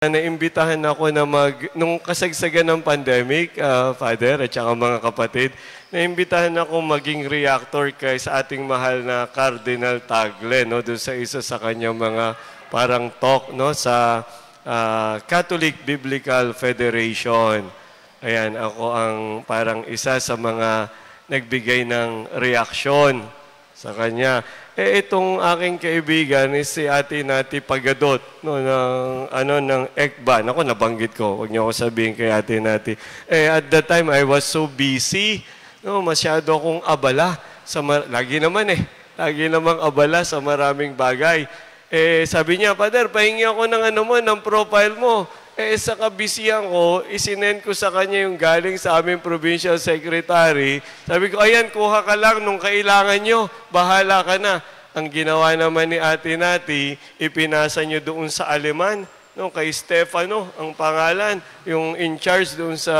Naimbitahan ako na nung kasagsagan ng pandemic, Father at saka mga kapatid, naimbitahan ako maging reactor kay sa ating mahal na Cardinal Tagle, no, doon sa isa sa kanyang mga parang talk, no, sa Catholic Biblical Federation. Ayan, ako ang parang isa sa mga nagbigay ng reaksyon sa kanya. Itong aking kaibigan is si Ate Nati Pagadot, no, ng ECBA. Ako, nabanggit ko. Huwag niyo ako sabihin kay Ate Nati. At that time, I was so busy. No, masyado akong abala. Lagi namang abala sa maraming bagay. Sabi niya, Father, pahingi ako ng profile mo. Sa kabisihan ko, isinend ko sa kanya yung galing sa aming provincial secretary. Sabi ko, ayan, kuha ka lang nung kailangan nyo. Bahala ka na. Ang ginawa naman ni Ate Nati, ipinasa nyo doon sa Aleman, no, kay Stefano, ang pangalan, yung in charge doon sa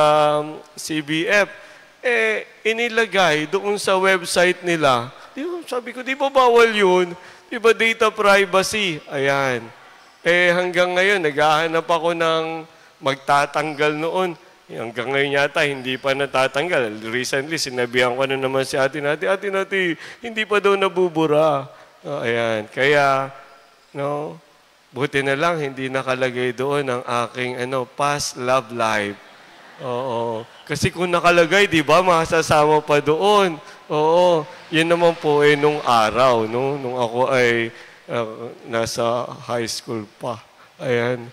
CBF. Inilagay doon sa website nila. Sabi ko, di ba bawal yun? Di ba data privacy? Ayan. Hanggang ngayon, naghahanap ako ng magtatanggal noon. Hanggang ngayon yata, hindi pa natatanggal. Recently, sinabihan ko na naman si Ate Nati, Ate Nati, hindi pa daw nabubura. Ayan. Kaya, no, buti na lang, hindi nakalagay doon ang aking past love life. Oo. Kasi kung nakalagay, di ba, masasama pa doon. Oo. Yun naman po nung araw, no, nung ako ay nasa high school pa. Ayan.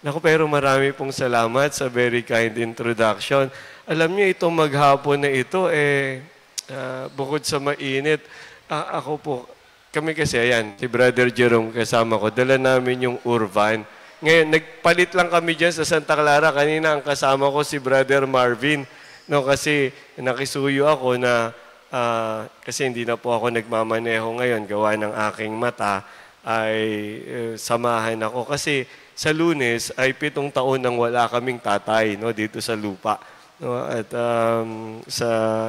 Naku, pero marami pong salamat sa very kind introduction. Alam niyo, itong maghapon na ito, bukod sa mainit, ako po, kami kasi, ayan, si Brother Jerome kasama ko, dala namin yung Urvan. Ngayon, nagpalit lang kami dyan sa Santa Clara. Kanina ang kasama ko si Brother Marvin. No, kasi nakisuyo ako na kasi hindi na po ako nagmamaneho ngayon, gawa ng aking mata, ay samahan ako. Kasi sa Lunes ay 7 taon nang wala kaming tatay, no, dito sa lupa. No, at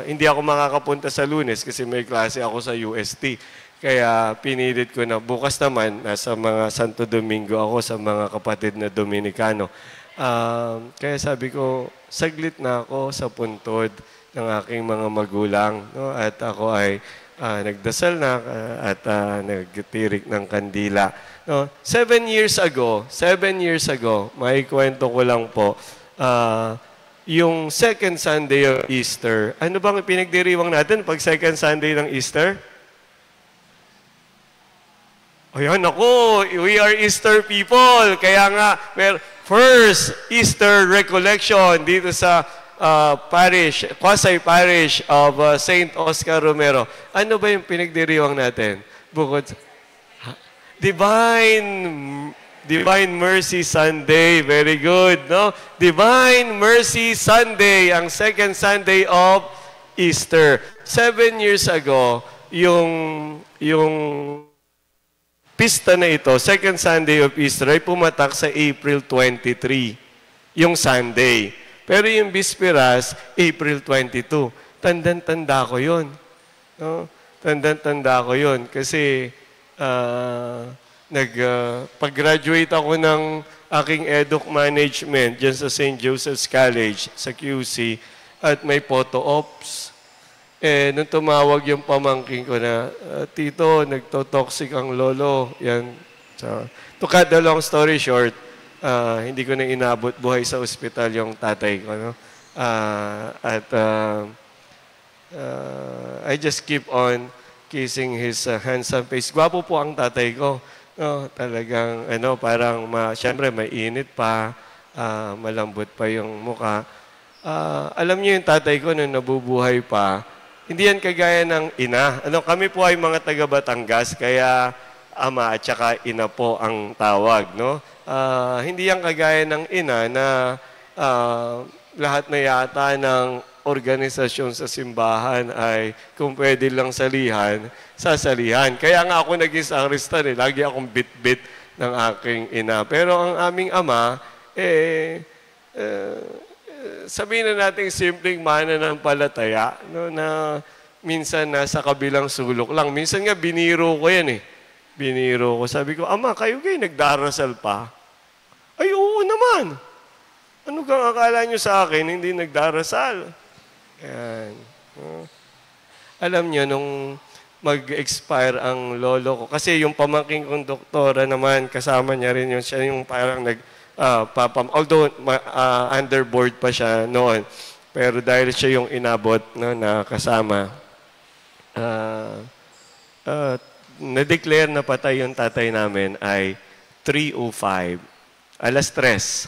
hindi ako makakapunta sa Lunes kasi may klase ako sa UST. Kaya pinilit ko na bukas naman, nasa mga Santo Domingo ako sa mga kapatid na Dominicano. Kaya sabi ko, saglit na ako sa puntod ng aking mga magulang, no? At ako ay nagdasal na at nagtirik ng kandila. No? 7 years ago, may kwento ko lang po, yung second Sunday of Easter, ano bang pinagdiriwang natin pag second Sunday ng Easter? Ayan, ako, we are Easter people. Kaya nga, first Easter recollection dito sa quasi-parish of St. Oscar Romero. Ano ba yung pinagdiriwang natin? Bukod Divine Mercy Sunday. Very good, no? Divine Mercy Sunday, ang second Sunday of Easter. 7 years ago, yung pista na ito, second Sunday of Easter, ay pumatak sa April 23, yung Sunday. Pero yung Bisperas, April 22. Tandang-tanda ko yun. No? Tandang-tanda ko yun. Kasi pag-graduate ako ng aking EDUC management dyan sa St. Joseph's College, sa QC, at may photo ops. Nung tumawag yung pamangking ko na, Tito, nagtotoxic ang lolo. Yan. So, to cut the long story short, hindi ko na inabot buhay sa ospital yung tatay ko. No? I just keep on kissing his handsome face. Gwapo po ang tatay ko. No? Talagang, parang, syempre, may init pa, malambot pa yung muka. Alam niyo yung tatay ko nung nabubuhay pa, hindi yan kagaya ng ina. Kami po ay mga taga Batangas, kaya ama at saka ina po ang tawag. No? Hindi yan kagaya ng ina na lahat na yata ng organisasyon sa simbahan ay kung pwede lang salihan, sasalihan. Kaya nga ako naging sakristan, lagi akong bit-bit ng aking ina. Pero ang aming ama, sabihin na natin simpleng mananampalataya, no, na minsan nasa kabilang sulok lang. Minsan nga biniro ko yan Biniro ko. Sabi ko, Ama, kayo nagdarasal pa? Ay, naman? Ano kang akala nyo sa akin, hindi nagdarasal? Yan. Alam nyo, nung mag-expire ang lolo ko, kasi yung pamangking kong doktora naman, kasama niya rin yun, siya yung parang although underboard pa siya noon, pero dahil siya yung inabot na kasama, na-declare na patay yung tatay namin ay 3:05. Alas 3.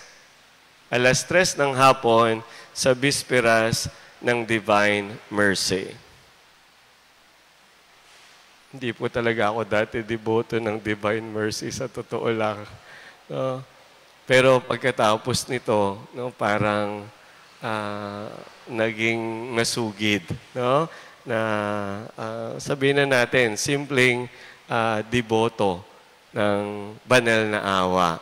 Alas 3 ng hapon sa bisperas ng Divine Mercy. Hindi po talaga ako dati deboto ng Divine Mercy, sa totoo lang. Pero pagkatapos nito, parang naging nasugid. Na sabihin na natin, simpleng deboto ng banal na awa.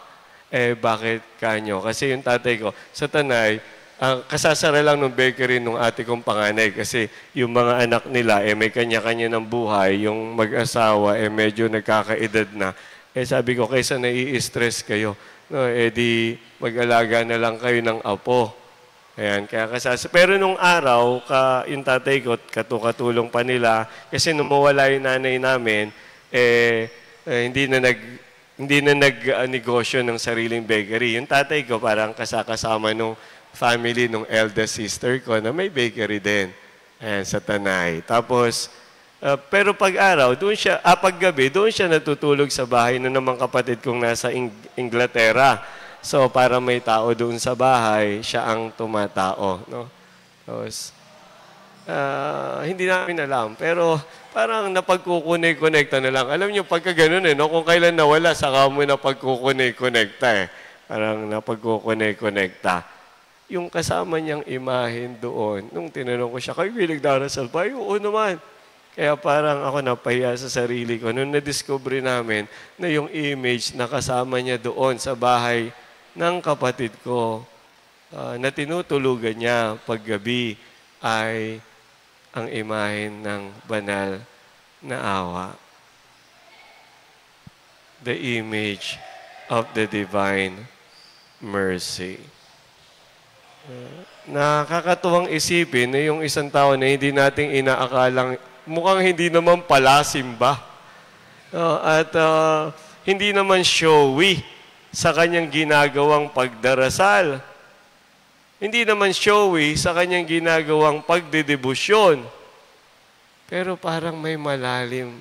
Bakit kanyo? Kasi yung tatay ko, sa Tanay, kasasara lang ng bakery nung ate kong panganay kasi yung mga anak nila, may kanya-kanya ng buhay, yung mag-asawa, medyo nagkakaedad na. Sabi ko, kaysa nai-stress kayo, di mag-alaga na lang kayo ng apo. Ayan, kaya pero nung araw, yung tatay ko, katulong pa nila, kasi nung mawala yung nanay namin, hindi na nag-negosyo ng sariling bakery. Yung tatay ko parang kasama nung family nung eldest sister ko na may bakery din. Ayan, sa Tanay. Tapos, pero pag-araw, pag-gabi, doon siya natutulog sa bahay ng mga kapatid kong nasa Inglaterra. So, para may tao doon sa bahay, siya ang tumatao. No? Tapos, hindi namin alam. Pero parang napagkukunik-connecta na lang. Alam niyo, pagka ganun kung kailan nawala, saka mo napagkukunik-connecta Parang napagkukunik-connecta. Yung kasama niyang imahin doon, nung tinanong ko siya, kayo nagdarasal ba? Oo naman. Kaya parang ako napahiya sa sarili ko. Nung na-discover namin na yung image na kasama niya doon sa bahay ng kapatid ko, na tinutulugan niya paggabi ay ang imahin ng banal na awa. The image of the divine mercy. Nakakatuwang isipin na yung isang tao na hindi nating inaakalang, mukhang hindi naman pala simba. At hindi naman showy sa kanyang ginagawang pagdarasal. Hindi naman showy sa kanyang ginagawang pagdedebosyon. Pero parang may malalim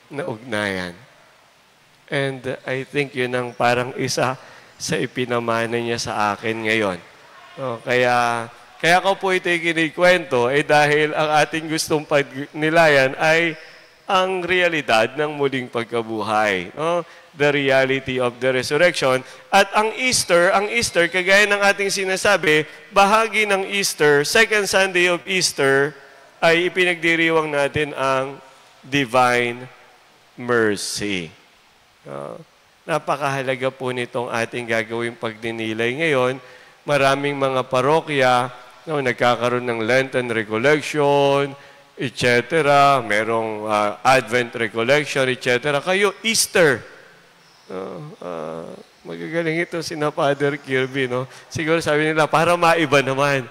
na ugnayan. And I think yun ang parang isa sa ipinamana niya sa akin ngayon. Kaya ko po ito kinikwento dahil ang ating gustong pagnilayan ay ang realidad ng muling pagkabuhay. The reality of the resurrection. At ang Easter, kagaya ng ating sinasabi, bahagi ng Easter, second Sunday of Easter, ay ipinagdiriwang natin ang divine mercy. Napakahalaga po nitong ating gagawing pagdinilay ngayon. Maraming mga parokya nagkakaroon ng Lenten recollection, etc. Merong Advent recollection, etc. Kayo, Easter. Magagaling ito sina Father Kirby. Siguro sabi nila, para maiba naman.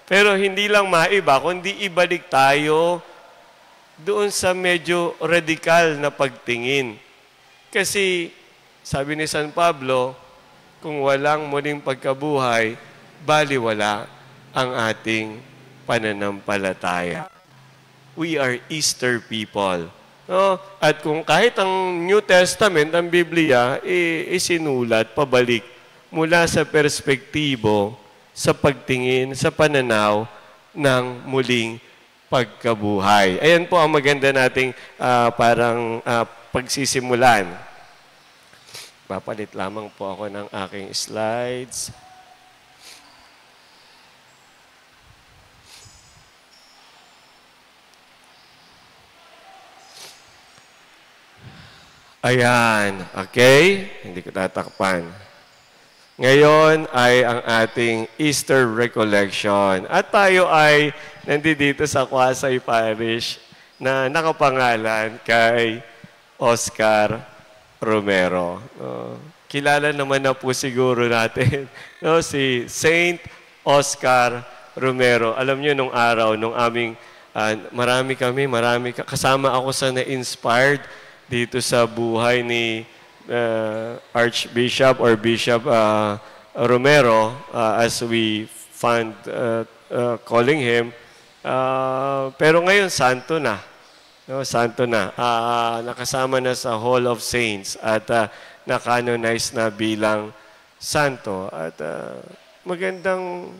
Pero hindi lang maiba, kundi ibalik tayo doon sa medyo radikal na pagtingin. Kasi, sabi ni San Pablo, kung walang muling pagkabuhay, baliwala ang ating pananampalataya. We are Easter people. At kung kahit ang New Testament, ang Biblia, isinulat pabalik mula sa perspektibo, sa pagtingin, sa pananaw ng muling pagkabuhay. Ayan po ang maganda nating pagsisimulan. Papalit lamang po ako ng aking slides. Ayan. Okay? Hindi ko tatakpan. Ngayon ay ang ating Easter Recollection. At tayo ay nandito sa Kwasay Parish na nakapangalan kay Oscar Romero. kilala naman na po siguro natin. No, si Saint Oscar Romero. Alam niyo, nung araw, nung aming, kasama ako sa na-inspired dito sa buhay ni Archbishop or Bishop Romero, as we find calling him. Pero ngayon, santo na. No, santo na. Nakasama na sa Hall of Saints at na-canonize na bilang santo. At magandang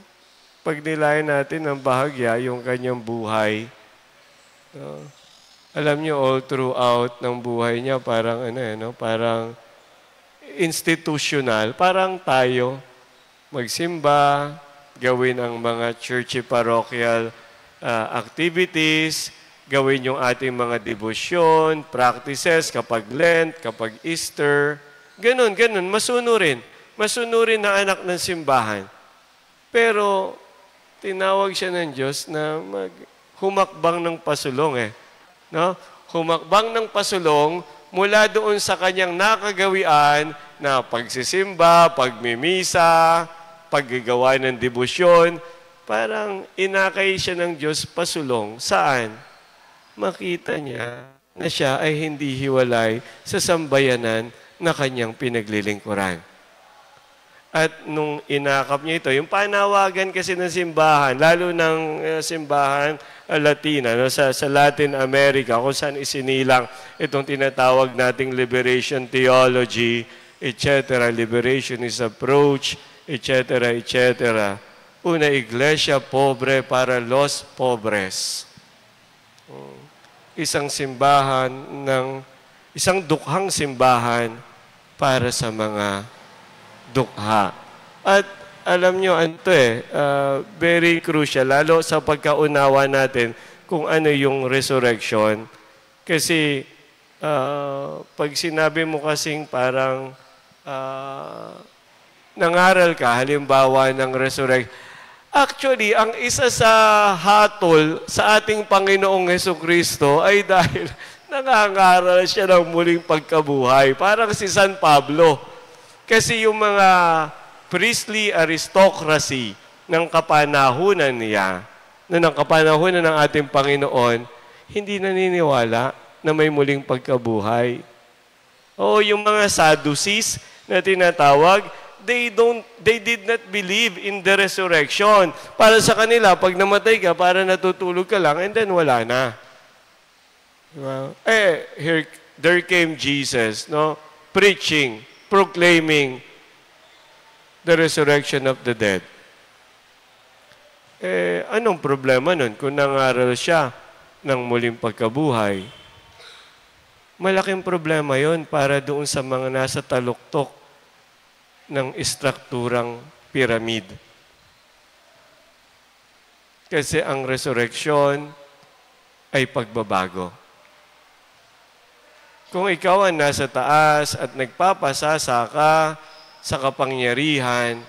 pagnilayan natin ng bahagya yung kanyang buhay. No? Alam niyo, all throughout ng buhay niya, parang parang institutional, parang tayo magsimba, gawin ang mga churchy parochial activities, gawin yung ating mga debosyon, practices kapag Lent, kapag Easter, ganun, masunurin. Masunurin na anak ng simbahan. Pero tinawag siya ng Diyos na humakbang ng pasulong No? Humakbang ng pasulong mula doon sa kanyang nakagawian na pagsisimba, pagmimisa, paggagawa ng debosyon. Parang inakay siya ng Diyos pasulong. Saan? Makita niya na siya ay hindi hiwalay sa sambayanan na kanyang pinaglilingkuran. At nung inakap niya ito, yung panawagan kasi ng simbahan, lalo ng simbahan Latina, sa Latin America, kung saan isinilang itong tinatawag nating liberation theology, etc., liberationist approach, etc., etc. Una, iglesia pobre para los pobres. Isang dukhang simbahan para sa mga dukha. At alam nyo, very crucial, lalo sa pagkaunawa natin kung ano yung resurrection. Kasi pag sinabi mo kasing parang nangaral ka, halimbawa ng resurrection, actually, ang isa sa hatol sa ating Panginoong Hesukristo ay dahil nangangaral siya ng muling pagkabuhay. Parang si San Pablo. Kasi yung mga priestly aristocracy ng kapanahunan niya, ng kapanahunan ng ating Panginoon, hindi naniniwala na may muling pagkabuhay. O yung mga Sadducees na tinatawag, they did not believe in the resurrection. Para sa kanila, pag namatay ka, para natutulog ka lang, and then wala na. Diba? There came Jesus, no? Preaching, proclaiming the resurrection of the dead. Anong problema nun kung nangaral siya ng muling pagkabuhay? Malaking problema yon para doon sa mga nasa taluktok ng istrukturang piramid. Kasi ang resurrection ay pagbabago. Kung ikaw ang nasa taas at nagpapasasa ka sa kapangyarihan,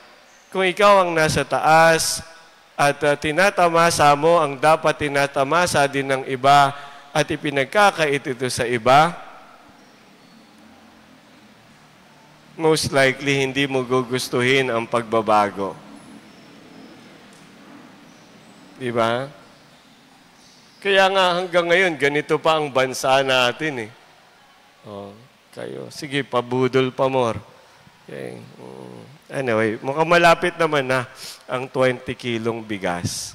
kung ikaw ang nasa taas at tinatamasa mo ang dapat tinatamasa din ng iba at ipinagkakait ito sa iba, most likely hindi mo gugustuhin ang pagbabago. Diba? Kaya nga hanggang ngayon, ganito pa ang bansa natin kayo. Sige, pabudol pa more. Okay. Anyway, mukhang malapit naman na ang 20 kilong bigas.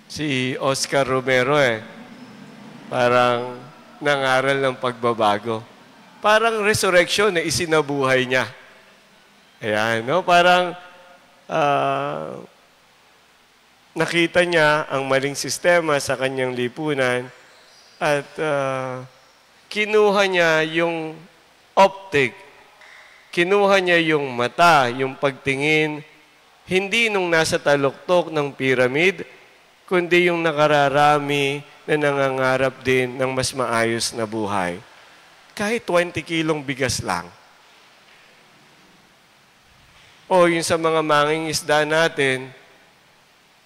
Si Oscar Romero parang nangaral ng pagbabago. Parang resurrection na isinabuhay niya. Ayan, no? Parang nakita niya ang maling sistema sa kanyang lipunan at kinuha niya yung optic, kinuha niya yung mata, yung pagtingin, hindi nung nasa taluktok ng pyramid, kundi yung nakararami na nangangarap din ng mas maayos na buhay. Kahit 20 kilong bigas lang. O yung sa mga mangingisda natin,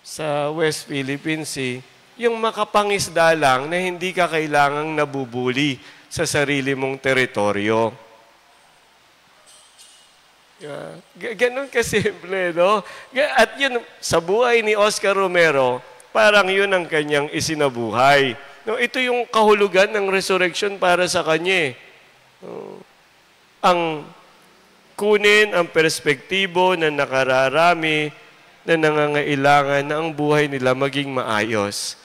sa West Philippine Sea, yung makapangisda lang na hindi ka kailangang nabubuli sa sarili mong teritoryo. Ganon kasimple, no? At yun, sa buhay ni Oscar Romero, parang yun ang kanyang isinabuhay. No, ito yung kahulugan ng resurrection para sa kanya. Ang kunin ang perspektibo na nakararami na nangangailangan na ang buhay nila maging maayos.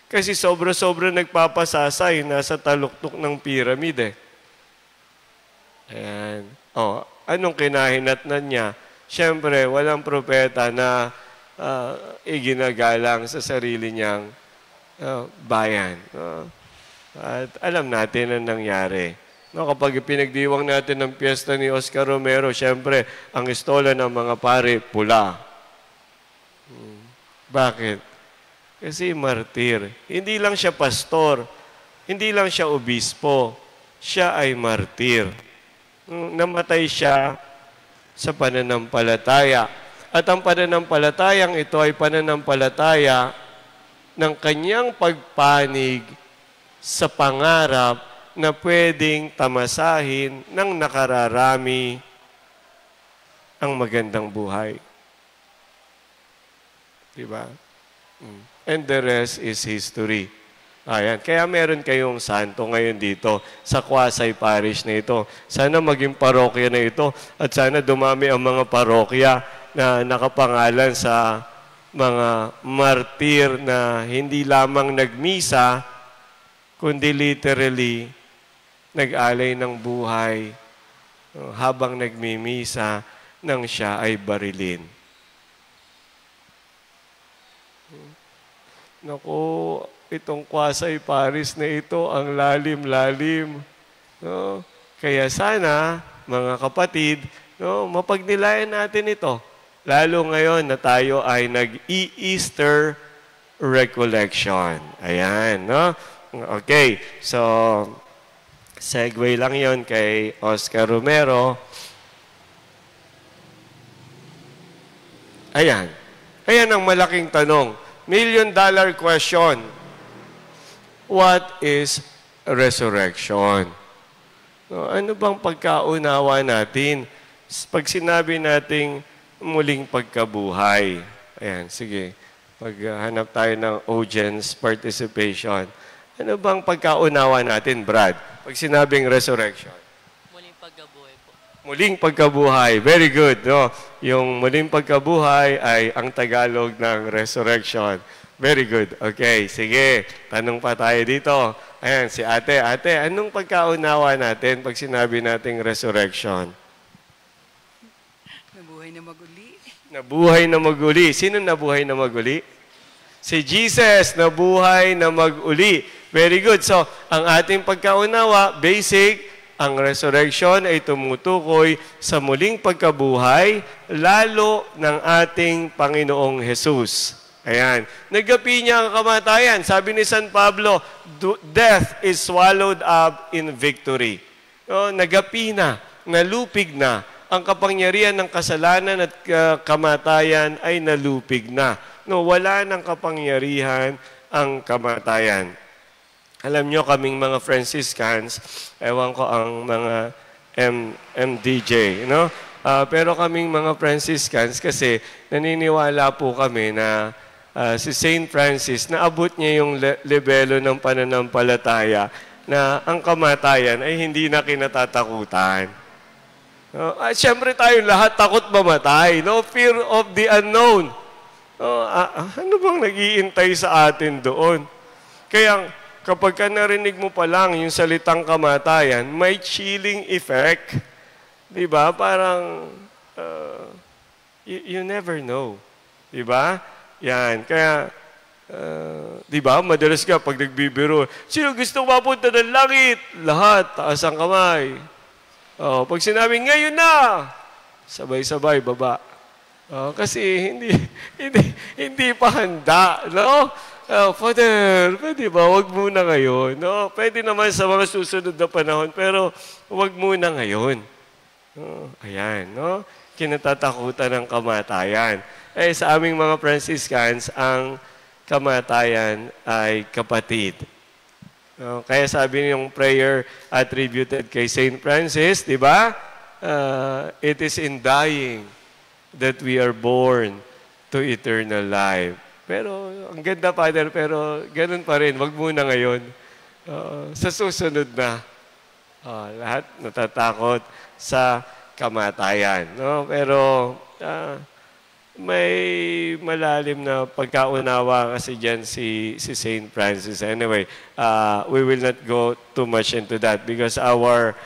Kasi sobra-sobra nagpapasasay, nasa taluktok ng pyramid Ayan. Anong kinahinatnan niya? Siyempre, walang propeta na iginagalang sa sarili niyang bayan. At alam natin ang nangyari. Kapag pinagdiwang natin ng piyesta ni Oscar Romero, siyempre, ang istola ng mga pare, pula. Bakit? Kasi martir. Hindi lang siya pastor. Hindi lang siya obispo. Siya ay martir. Namatay siya sa pananampalataya. At ang pananampalatayang ito ay pananampalataya ng kanyang pagpanig sa pangarap na pwedeng tamasahin ng nakararami ang magandang buhay. Diba? And the rest is history. Ayan. Kaya meron kayong santo ngayon dito sa Kwasay Parish na ito. Sana maging parokya na ito at sana dumami ang mga parokya na nakapangalan sa mga martir na hindi lamang nagmisa, kundi literally nag-alay ng buhay habang nagmimisa nang siya ay barilin. Naku, itong Kwasay Parish na ito, ang lalim-lalim. No? Kaya sana, mga kapatid, no, mapagnilayan natin ito. Lalo ngayon na tayo ay nag-Easter recollection. Ayan, no? Okay, so, segue lang yon kay Oscar Romero. Ayan. Ayan ang malaking tanong. $1,000,000 question. What is resurrection? Ano bang pagkaunawa natin? Pag sinabi nating muling pagkabuhay. Ayan, sige. Maghanap tayo ng audience participation. Ano bang pagkaunawa natin, Brad? Pag sinabing resurrection. Muling pagkabuhay po. Muling pagkabuhay. Very good. No? Yung muling pagkabuhay ay ang Tagalog ng resurrection. Very good. Okay, sige. Tanong pa tayo dito. Ayan, si ate. Ate, anong pagkaunawa natin pag sinabi nating resurrection? Nabuhay na maguli. Nabuhay na maguli. Sino nabuhay na maguli? Si Jesus, nabuhay na maguli. Very good. So, ang ating pagkaunawa, basic, ang resurrection ay tumutukoy sa muling pagkabuhay, lalo ng ating Panginoong Jesus. Ayan. Nagapi niya ang kamatayan. Sabi ni San Pablo, death is swallowed up in victory. Nagapi na, nalupig na. Ang kapangyarihan ng kasalanan at kamatayan ay nalupig na. Wala ng kapangyarihan ang kamatayan. Alam nyo, kaming mga Franciscans, ewan ko ang mga MDJ, no? Pero kaming mga Franciscans, kasi naniniwala po kami na si Saint Francis, naabot niya yung lebelo ng pananampalataya na ang kamatayan ay hindi na kinatatakutan. At syempre tayo lahat takot mamatay. No? Fear of the unknown. Ano bang nag-iintay sa atin doon? Kaya kapag ka narinig mo pa lang yung salitang kamatayan, may chilling effect. Diba? Parang, you never know. Diba? Yan. Kaya, diba? Madalas ka pag nagbibiro, sino gusto mapunta ng langit? Lahat, taas ang kamay. Pag sinabi, ngayon na, sabay-sabay, baba. Kasi hindi pa handa, no? Father, pwede ba? Huwag muna ngayon. No? Pwede naman sa mga susunod na panahon, pero huwag muna ngayon. Ayan, no? Kinatatakutan ng kamatayan. Sa aming mga Franciscans, ang kamatayan ay kapatid. No? Kaya sabi yung prayer attributed kay Saint Francis, di ba? It is in dying that we are born to eternal life. Pero, ang ganda, Father, pero ganun pa rin. Wag muna ngayon. Sa susunod na. Lahat natatakot sa kamatayan. No? Pero, may malalim na pagkaunawa kasi dyan si Saint Francis. Anyway, we will not go too much into that because our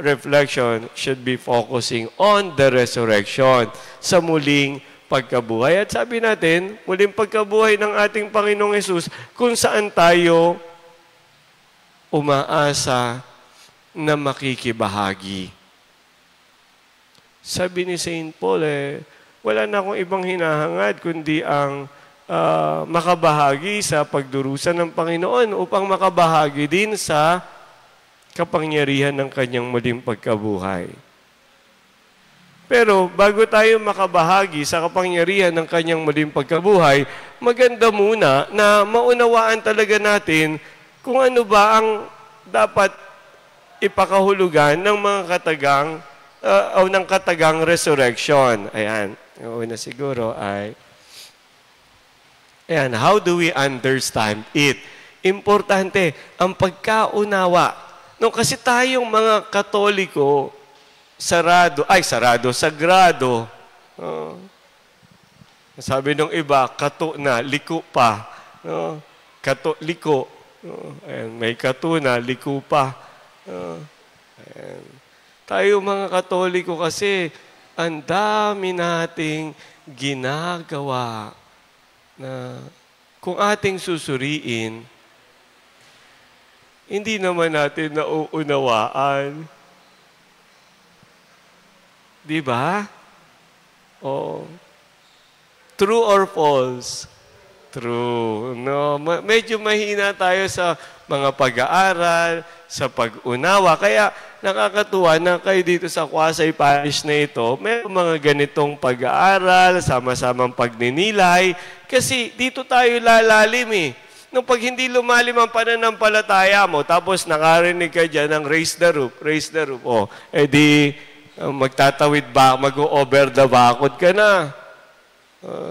reflection should be focusing on the resurrection sa muling pagkabuhay. At sabi natin, muling pagkabuhay ng ating Panginoong Hesus kung saan tayo umaasa na makikibahagi. Sabi ni Saint Paul, wala na akong ibang hinahangad kundi ang makabahagi sa pagdurusa ng Panginoon upang makabahagi din sa kapangyarihan ng kanyang muling pagkabuhay. Pero bago tayo makabahagi sa kapangyarihan ng kanyang muling pagkabuhay, maganda muna na maunawaan talaga natin kung ano ba ang dapat ipakahulugan ng mga katagang o ng katagang resurrection. Ayan. Yung una siguro ay, ayan, how do we understand it? Importante, ang pagkaunawa. No, kasi tayong mga Katoliko, sagrado. Sabi ng iba, kato na, liko pa. No? Kato, liko. No? Ayan, may kato na, liko pa. No? Ayan. Tayo mga Katoliko kasi, ang dami nating ginagawa na kung ating susuriin, hindi naman natin nauunawaan. Di ba? Oh. True or false? True. No, medyo mahina tayo sa mga pag-aaral, sa pag-unawa. Kaya nakakatuwa na kayo dito sa Kwasay Parish na ito, may mga ganitong pag-aaral, sama-samang pagninilay, kasi dito tayo lalalim eh. Nung pag hindi lumalim ang pananampalataya mo, tapos nakarinig ka dyan ng raise the roof, magtatawid ba, mag-over the bakod ka na.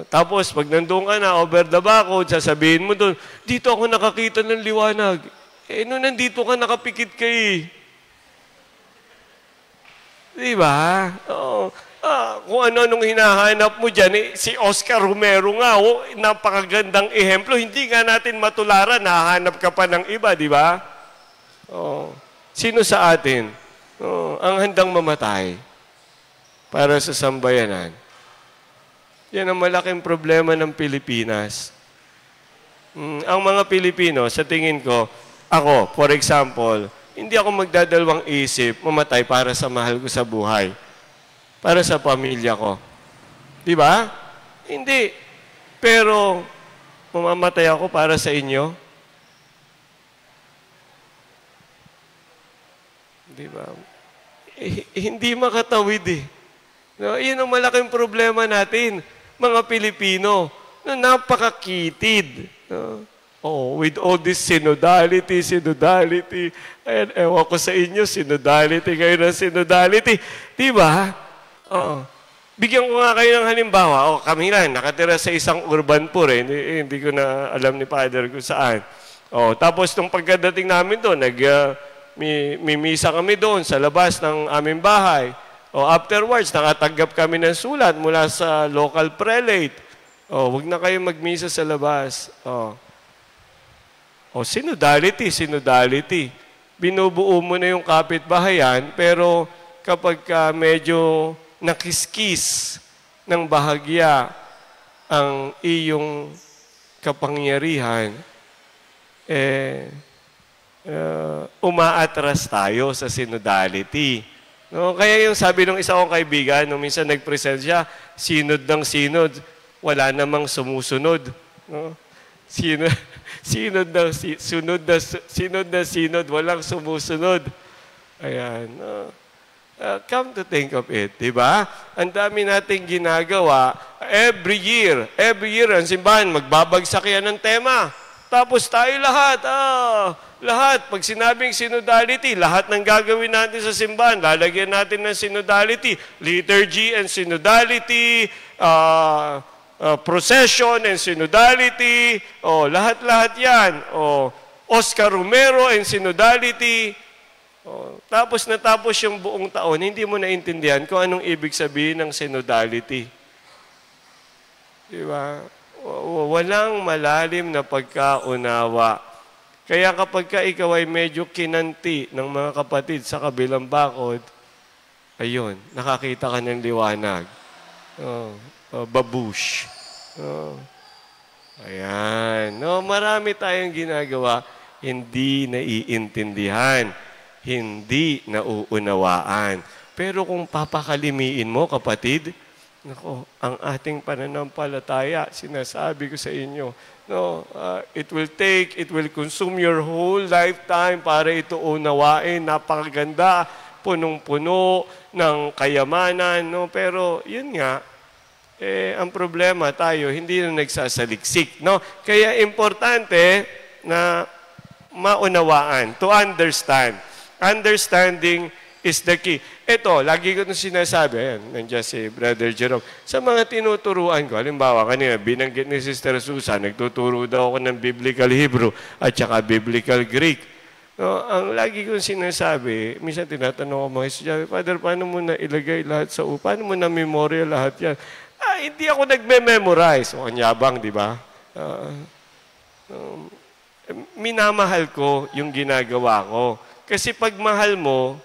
Tapos, pag nandun ka na, over the bakod, sasabihin mo doon, dito ako nakakita ng liwanag. Nung nandito ka, nakapikit ka eh. Diba? Kung ano-anong hinahanap mo dyan, si Oscar Romero nga, napakagandang ehemplo. Hindi nga natin matularan, nahanap ka pa ng iba, di ba? Sino sa atin? Ang handang mamatay para sa sambayanan. Yan ang malaking problema ng Pilipinas. Ang mga Pilipino, sa tingin ko, ako, for example, hindi ako magdadalawang isip, mamatay para sa mahal ko sa buhay. Para sa pamilya ko. Di ba? Hindi. Pero, mamamatay ako para sa inyo. Di ba? Hindi makatawid eh. No, yun ang malaking problema natin, mga Pilipino, na napakakitid. No? With all this synodality. Ayan, ewan ko sa inyo, synodality kayo ng synodality. Di ba? Bigyan ko nga kayo ng halimbawa. Kami lang, nakatira sa isang urban poor. Hindi ko na alam ni Father kung saan. Tapos, nung pagkadating namin doon, mimisa kami doon sa labas ng aming bahay. Afterwards, nakatanggap kami ng sulat mula sa local prelate. Huwag na kayo magmisa sa labas. Synodality. Binubuo mo na yung kapitbahayan, pero kapag medyo nakiskis ng bahagya ang iyong kapangyarihan, umaatras tayo sa synodality. No? Kaya yung sabi ng isa kong kaibigan, nung minsan nag-present siya, sinod ng sinod, wala namang sumusunod. No? Sinod na sinod, walang sumusunod. Ayan. No? Come to think of it, di ba? Ang dami nating ginagawa. Every year, ang simbahan, magbabagsak yan ng tema. Tapos tayo lahat, pag sinabing synodality, lahat ng gagawin natin sa simbahan, lalagyan natin ng synodality, liturgy and synodality, procession and synodality, lahat-lahat yan. Oscar Romero and synodality. Tapos natapos yung buong taon, hindi mo naintindihan kung anong ibig sabihin ng synodality. Diba? Walang malalim na pagkaunawa. Kaya kapag ikaw ay medyo kinanti ng mga kapatid sa kabilang bakod, ayun, nakakita ka ng liwanag. Babush. Ayan. Marami tayong ginagawa, hindi naiintindihan, hindi nauunawaan. Pero kung papakalimiin mo, kapatid, ang ating pananampalataya, sinasabi ko sa inyo, it will consume your whole lifetime para ito unawain. Napakaganda, punong-puno ng kayamanan. Pero yun nga, ang problema tayo, hindi na nagsasaliksik. Kaya importante na maunawaan, to understand. Understanding is the key. Ito, lagi ko nung sinasabi, ayan, nandiyan si Brother Jerome, sa mga tinuturuan ko, halimbawa, kanina, binanggit ni Sister Susan, nagtuturo daw ako ng Biblical Hebrew at saka Biblical Greek. Ang lagi kong sinasabi, minsan tinatanong ko mga estudyante, Father, paano mo na ilagay lahat sa paano mo na memorya lahat yan? Hindi ako nagme-memorize. Anyabang, di ba? Minamahal ko yung ginagawa ko. Kasi pag mahal mo,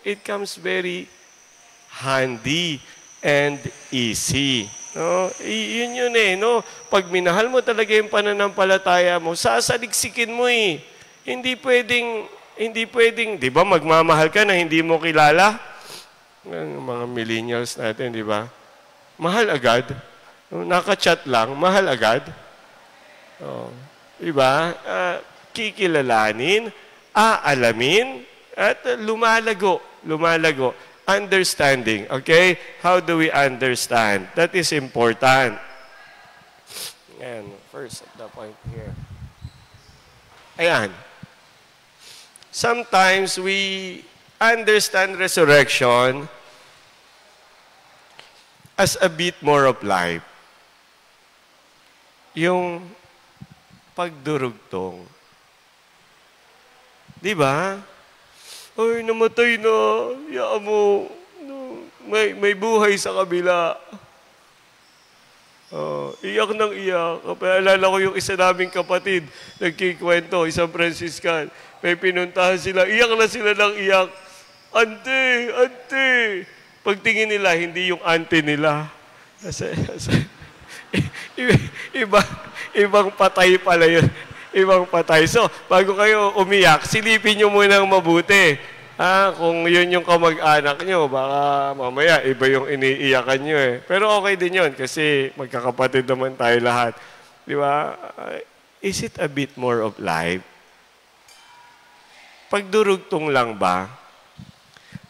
it comes very handy and easy. Yun Pag minahal mo talaga yung pananampalataya mo, sasaliksikin mo eh. Hindi pwedeng, di ba, magmamahal ka na hindi mo kilala? Mga millennials natin, di ba? Mahal agad. Naka-chat lang, mahal agad. Di ba? Kikilalanin, aalamin, at lumalago. Understanding, okay? How do we understand? That is important. And first, the point here. Ayan. Sometimes we understand resurrection as a bit more of life. Yung pagdurugtong. Di ba? Ay, namatay na. Yaan mo. May buhay sa kabila. Iyak ng iyak. Alala ko yung isa naming kapatid, nagkikwento, isang Franciscan. May pinuntahan sila. Iyak na sila ng iyak. Ante. Pagtingin nila, hindi yung ante nila. Ibang patay pala yun. Ibang patay. So, bago kayo umiyak, silipin nyo munang mabuti. Kung yun yung kamag-anak nyo, baka mamaya iba yung iniiyakan nyo eh. Pero okay din yun kasi magkakapatid naman tayo lahat. Di ba? Is it a bit more of life? Pagdurugtong lang ba?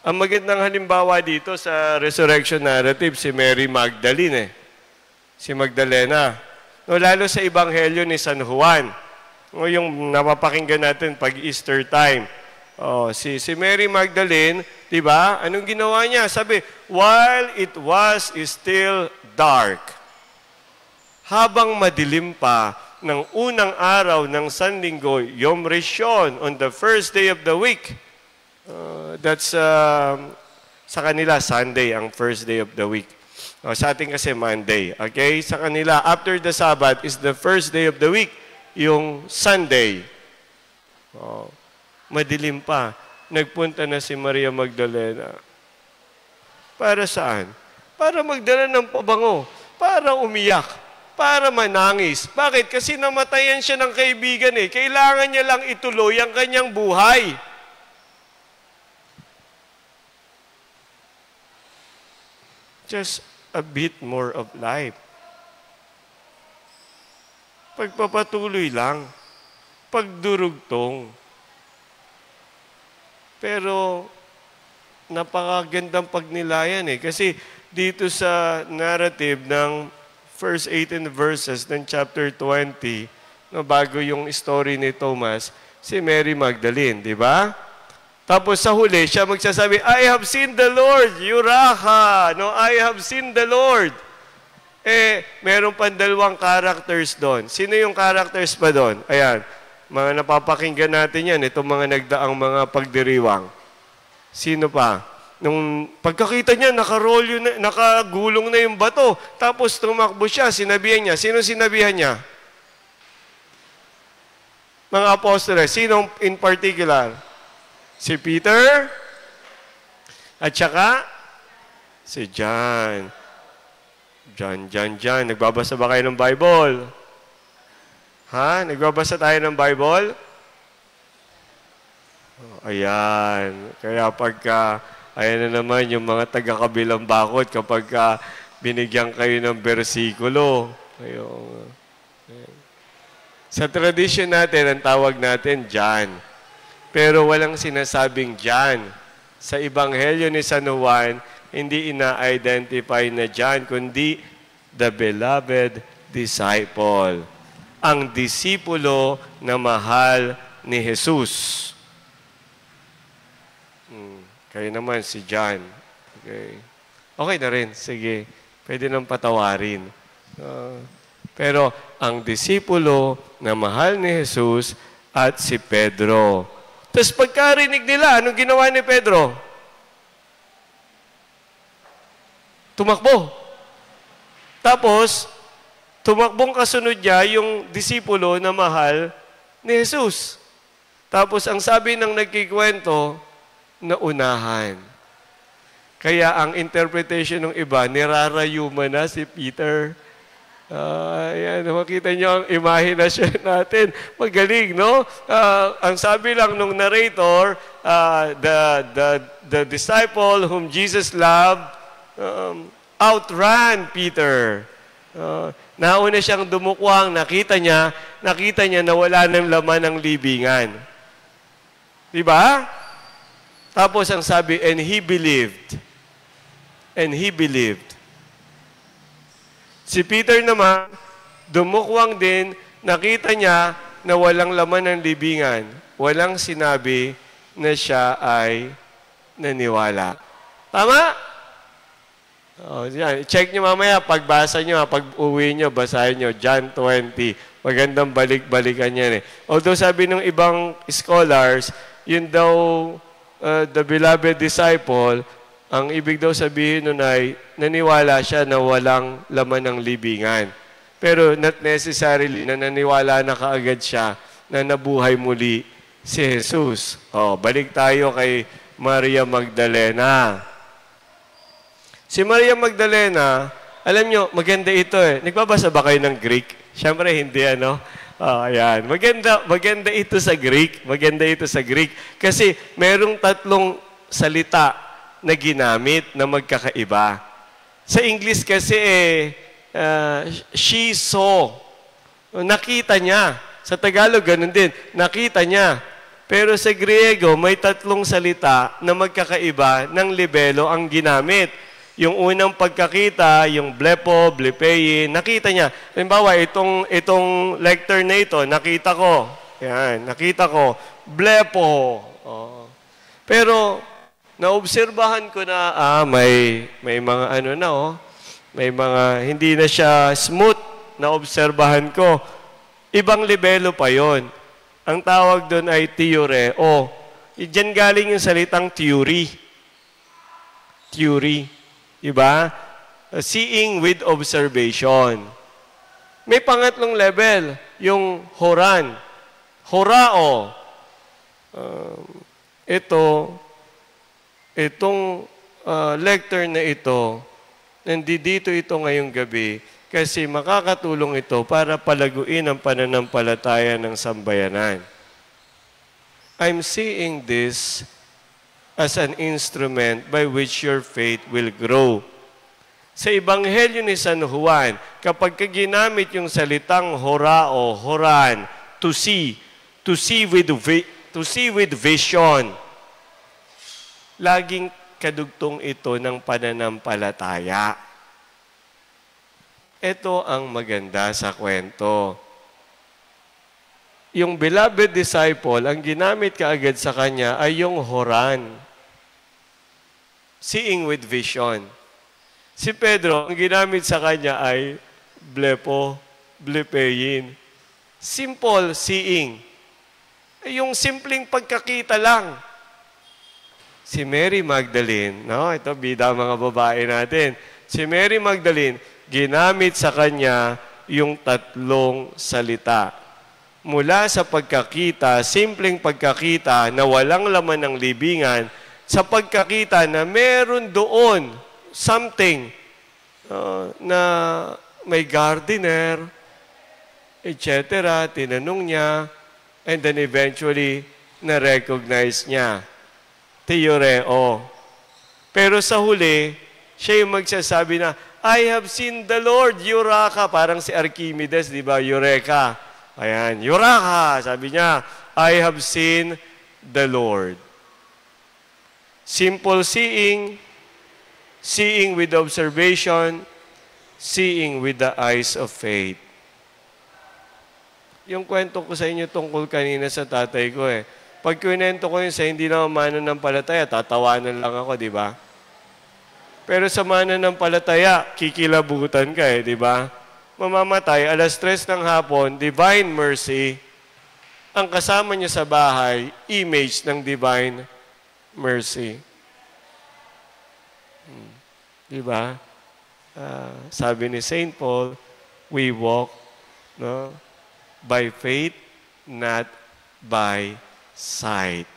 Ang magandang halimbawa dito sa resurrection narrative, si Mary Magdalene Si Magdalena. Lalo sa Ebanghelyo ni San Juan. Yung napapakinggan natin pag Easter time. Si Mary Magdalene, di ba? Anong ginawa niya? Sabi, while it was still dark, habang madilim pa ng unang araw ng Sanlinggo, Yom Rishon, on the first day of the week, that's sa kanila, Sunday, ang first day of the week. Sa atin kasi Monday. Okay? Sa kanila, after the Sabbath is the first day of the week, yung Sunday. Madilim pa. Nagpunta na si Maria Magdalena. Para saan? Para magdala ng pabango. Para umiyak. Para manangis. Bakit? Kasi namatayan siya ng kaibigan eh. Kailangan niya lang ituloy ang kanyang buhay. Just a bit more of life. Pagpapatuloy lang. Pagdurugtong. Pero, napakagandang pagnilayan eh. Kasi dito sa narrative ng first 18 verses ng chapter 20, no, bago yung story ni Thomas, si Mary Magdalene, di ba? Tapos sa huli, siya magsasabi, I have seen the Lord, Yuraha, no, I have seen the Lord. Meron pang dalawang characters doon. Sino yung characters pa doon? Ayan, mga napapakinggan natin yan, itong mga nagdaang mga pagdiriwang. Sino pa? Nung pagkakita niya, nakagulong na yung bato. Tapos tumakbo siya, sinabihan niya. Sino sinabihan niya? Mga apostoles. Sino in particular? Si Peter? At saka? Si John. John. Nagbabasa ba kayo ng Bible? Ha? Nagbabasa tayo ng Bible? Ayan. Kaya pagka, ayan na naman yung mga taga-kabilang bakod kapag binigyan kayo ng bersikulo. Sa tradition natin, ang tawag natin, John. Pero walang sinasabing John. Sa Ebanghelyo ni San Juan, hindi ina-identify na John, kundi the beloved disciple. Ang disipulo na mahal ni Jesus. Kayo naman, si John. Okay na rin. Sige. Pwede nang patawarin. Pero ang disipulo na mahal ni Jesus at si Pedro. Tapos pagkarinig nila, anong ginawa ni Pedro? Tumakbo. Tapos, tumakbong kasunod niya yung disipulo na mahal ni Jesus. Tapos, ang sabi ng nagkikwento, naunahan. Kaya ang interpretation ng iba, nirarayuma na si Peter. Ayan, makita niyo ang imahinasyon natin. Magaling, no? Ang sabi lang nung narrator, the disciple whom Jesus loved outran Peter. Nauna siyang dumukwang, nakita niya na wala ng laman ng libingan. Diba? Tapos ang sabi, and he believed. And he believed. Si Peter naman, dumukwang din, nakita niya na walang laman ng libingan. Walang sinabi na siya ay naniwala. Tama? Yan. Check nyo mamaya, pagbasa nyo, pag uwi nyo, basahin nyo, John 20. Magandang balik-balikan yan eh. Although sabi ng ibang scholars, yun daw, the beloved disciple, ang ibig daw sabihin nun ay naniwala siya na walang laman ng libingan. Pero not necessarily na naniwala na kaagad siya na nabuhay muli si Jesus. Balik tayo kay Maria Magdalena. Si Maria Magdalena, alam nyo, maganda ito eh. Nagbabasa ba kayo ng Greek? Siyempre hindi, ano? Ayan. Maganda ito sa Greek. Maganda ito sa Greek. Kasi merong tatlong salita na ginamit na magkakaiba. Sa English kasi she saw. Nakita niya. Sa Tagalog, ganun din. Nakita niya. Pero sa Griego, may tatlong salita na magkakaiba ng libelo ang ginamit. Yung unang pagkakita, yung blepo, blepein, nakita niya. Halimbawa, itong lectern na ito, nakita ko. Yan, nakita ko. Blepo. Pero, naobserbahan ko na, may mga ano na, may mga, hindi na siya smooth, naobserbahan ko. Ibang libelo pa yon. Ang tawag doon ay theoreo. Diyan galing yung salitang theory. Theory. Diba? Seeing with observation. May pangatlong level, yung horan. Horao. Itong lectern na ito, nandito ito ngayong gabi kasi makakatulong ito para palaguin ang pananampalataya ng sambayanan. I'm seeing this as an instrument by which your faith will grow. Sa Ebanghelyo ni San Juan, kapag ginamit yung salitang horao, horan, to see with vision, laging kadugtong ito ng pananampalataya. Ito ang maganda sa kwento. Yung beloved disciple, ang ginamit kaagad sa kanya ay yung horan. Seeing with vision. Si Pedro, ang ginamit sa kanya ay blepein. Simple seeing. Yung simpleng pagkakita lang. Si Mary Magdalene, no? Ito, bida mga babae natin. Si Mary Magdalene, ginamit sa kanya yung 3 salita. Mula sa pagkakita, simpleng pagkakita na walang laman ng libingan, sa pagkakita na meron doon something na may gardener, etc. Tinanong niya, and then eventually, na-recognize niya. Theoreo. Pero sa huli, siya yung magsasabi na, I have seen the Lord, Eureka. Parang si Archimedes, di ba? Eureka. Ayan, Eureka. Sabi niya, I have seen the Lord. Simple seeing, seeing with observation, seeing with the eyes of faith. Yung kwento ko sa inyo tungkol kanina sa tatay ko Pag kwento ko yun sa hindi na mananampalataya, tatawanan lang ako, di ba? Pero sa mananampalataya, kikilabutan ka di ba? Mamamatay, 3:00 ng hapon, divine mercy. Ang kasama niya sa bahay, image ng divine mercy. Di ba? Sabi ni Saint Paul, we walk by faith, not by sight.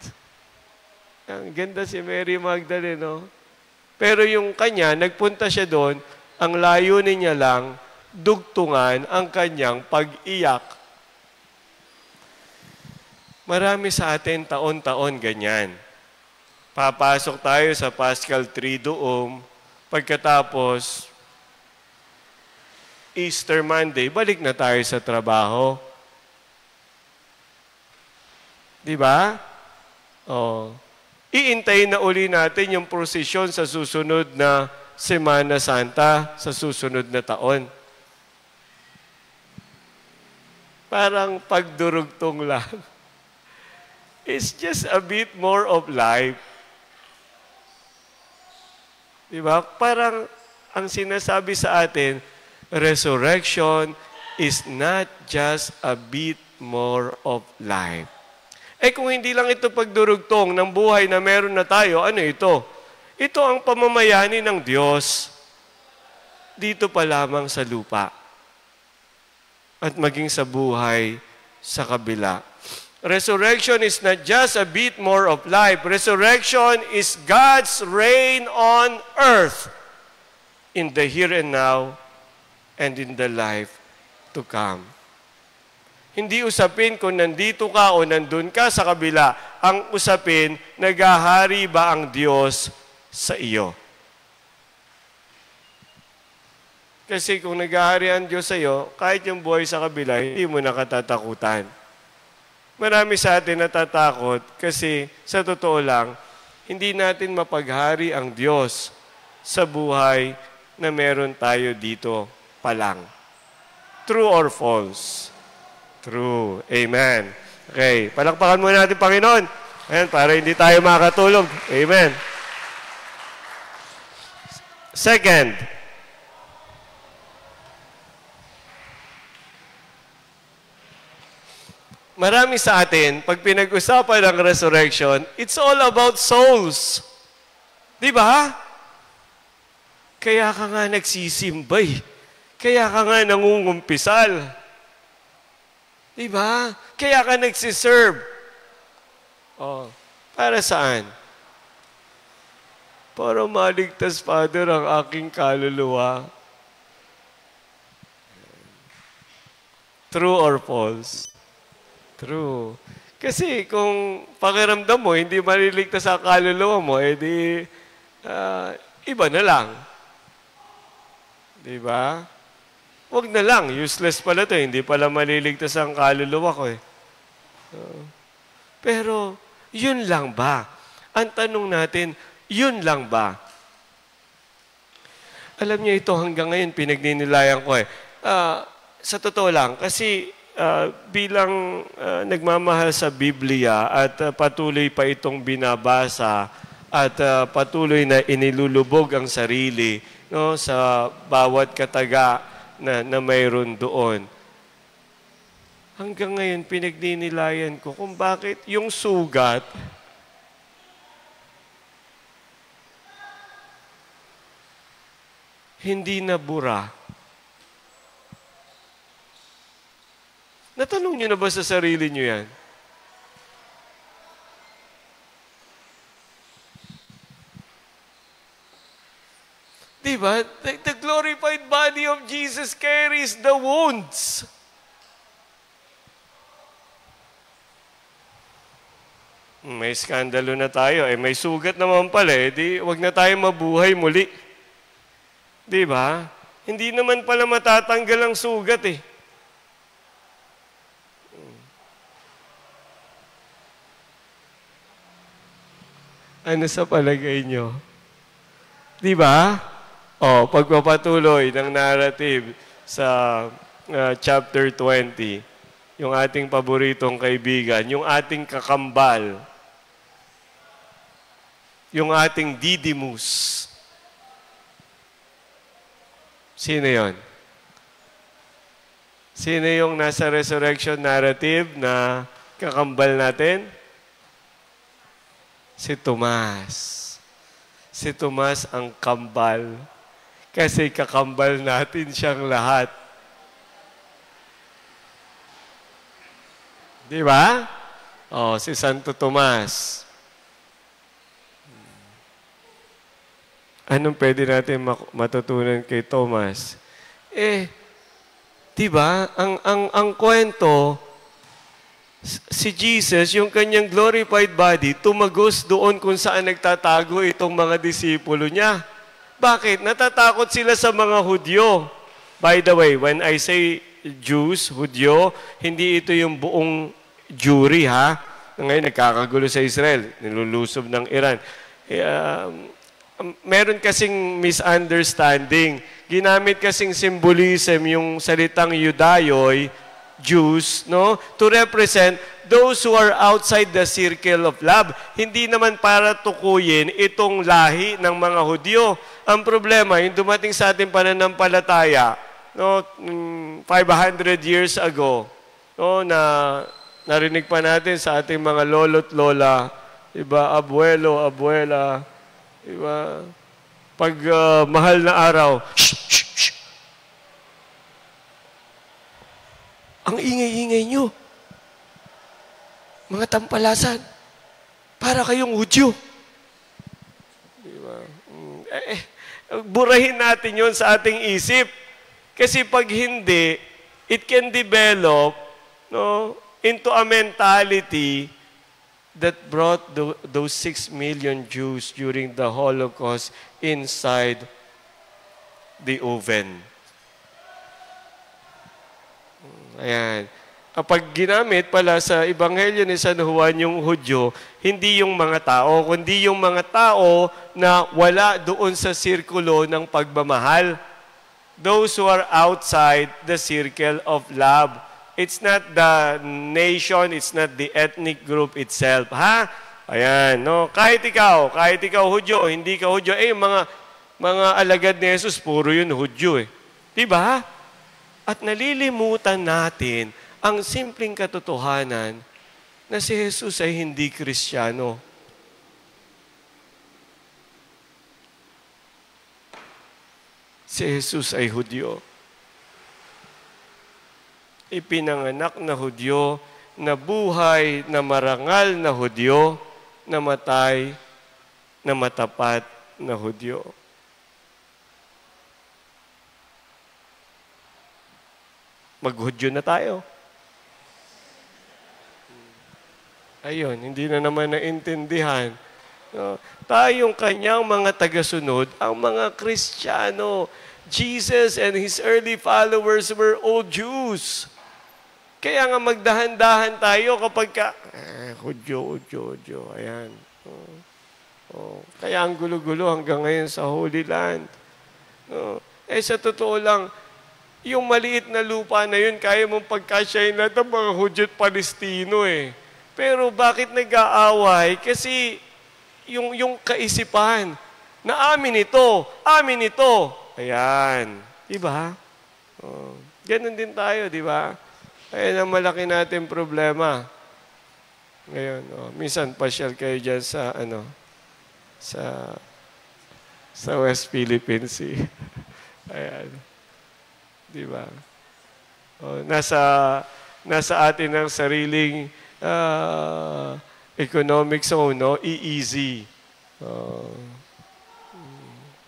Ang ganda si Mary Magdalene, no? Pero yung kanya, nagpunta siya doon, ang layunin niya lang, dugtungan ang kanyang pag-iyak. Marami sa atin taon-taon ganyan. Papasok tayo sa Paschal Triduum, pagkatapos, Easter Monday, balik na tayo sa trabaho. Di ba? Iintayin na uli natin yung prosesyon sa susunod na Semana Santa, sa susunod na taon. Parang pagdurugtong lang. It's just a bit more of life. Di ba? Parang ang sinasabi sa atin, resurrection is not just a bit more of life. Kung hindi lang ito pagdurugtong ng buhay na meron na tayo, ano ito? Ito ang pamamayani ng Diyos dito pa lamang sa lupa at maging sa buhay sa kabila. Resurrection is not just a bit more of life. Resurrection is God's reign on earth in the here and now and in the life to come. Hindi usapin kung nandito ka o nandun ka sa kabila. Ang usapin, naghahari ba ang Diyos sa iyo? Kasi kung naghahari ang Diyos sa iyo, kahit yung buhay sa kabila, hindi mo nakatatakutan. Marami sa atin natatakot kasi sa totoo lang, hindi natin mapaghari ang Diyos sa buhay na meron tayo dito pa lang. True or false? True. Amen. Okay. Palakpakan muna natin, Panginoon. Ayan, para hindi tayo makatulog. Amen. Second, marami sa atin, pag pinag-usapan ng resurrection, it's all about souls. Di ba? Kaya ka nga nagsisimbay. Kaya ka nga nangungumpisal. Diba? Kaya ka nagsiserve. Para saan? Para maligtas, Father, ang aking kaluluwa. True or false? True. Kasi kung pakiramdam mo, hindi maliligtas ang kaluluwa mo, edi iba na lang. Diba? Huwag na lang. Useless pala to. Hindi pala maliligtas ang kaluluwa ko Pero, yun lang ba? Ang tanong natin, Yun lang ba? Alam niyo ito hanggang ngayon, pinagninilayan ko eh. Sa totoo lang, kasi bilang nagmamahal sa Biblia at patuloy pa itong binabasa at patuloy na inilulubog ang sarili, no, sa bawat kataga na mayroon doon. Hanggang ngayon, pinagninilayan ko kung bakit yung sugat hindi nabura. Natanong niyo na ba sa sarili niyo yan? Diba? The glorified body of Jesus carries the wounds. May skandalo na tayo. May sugat naman pala. Di, wag na tayo mabuhay muli. Diba? Hindi naman pala matatanggal ang sugat eh. Ano sa palagay nyo? Diba? Pagpapatuloy ng narrative sa chapter 20, yung ating paboritong kaibigan, yung ating kakambal, yung ating Didymus. Sino yon? Sino yung nasa resurrection narrative na kakambal natin? Si Tomas. Si Tomas ang kambal. Kasi kakambal natin siyang lahat. Di ba? Si Santo Tomas. Anong pwede natin matutunan kay Tomas? Di ba? Ang kwento, si Jesus, yung kanyang glorified body, tumagos doon kung saan nagtatago itong mga disipulo niya. Bakit? Natatakot sila sa mga Hudyo. By the way, when I say Jews, Hudyo, hindi ito yung buong Jewry, ha? Ngayon, nagkakagulo sa Israel. Nilulusob ng Iran. Meron kasing misunderstanding. Ginamit kasing symbolism yung salitang Yudayoy, Jews, no? To represent those who are outside the circle of love. Hindi naman para tukuyin itong lahi ng mga Hudyo. Ang problema, yung dumating sa ating pananampalataya, no, 500 years ago, no, na narinig pa natin sa ating mga lolo't lola, iba, abuelo, abuela, iba, pag mahal na araw, shh, shh, shh. Ang ingay-ingay nyo. Mga tampalasan. Para kayong Hudyo. Diba? Burahin natin yon sa ating isip. Kasi pag hindi, it can develop, no, into a mentality that brought those 6 million Jews during the Holocaust inside the oven. Ayan. Pag ginamit pala sa Ebanghelyo ni San Juan yung Hudyo, hindi yung mga tao, kundi yung mga tao na wala doon sa sirkulo ng pagmamahal. Those who are outside the circle of love. It's not the nation, it's not the ethnic group itself. Ha? Ayan, no? Kahit ikaw Hudyo o hindi ka Hudyo, mga alagad ni Jesus, puro yun Hudyo eh. Diba? At nalilimutan natin ang simpleng katotohanan na si Jesus ay hindi Kristiyano. Si Jesus ay Hudyo. Ipinanganak na Hudyo, na buhay na marangal na Hudyo, namatay na matapat na Hudyo. Maghudyo na tayo. Ayun, hindi na naman naintindihan. No? Tayong kanyang mga tagasunod, ang mga Kristiyano, Jesus and His early followers were all Jews. Kaya nga magdahan-dahan tayo kapag Hudyo. Ayan. Oh, kaya ang gulo-gulo hanggang ngayon sa Holy Land. No? Sa totoo lang, yung maliit na lupa na yun, kaya mong pagkasyahin lahat ng mga Hudyo at Palestino eh. Pero bakit nag-aaway? Kasi yung kaisipan na amin ito. Ayan. Diba? Oh, ganun din tayo, diba? Kaya na malaki natin problema. Ngayon, minsan pasyal kayo dyan sa, sa West Philippines Sea. Ayan. Diba? Nasa atin ang sariling economic zone, no? EEZ.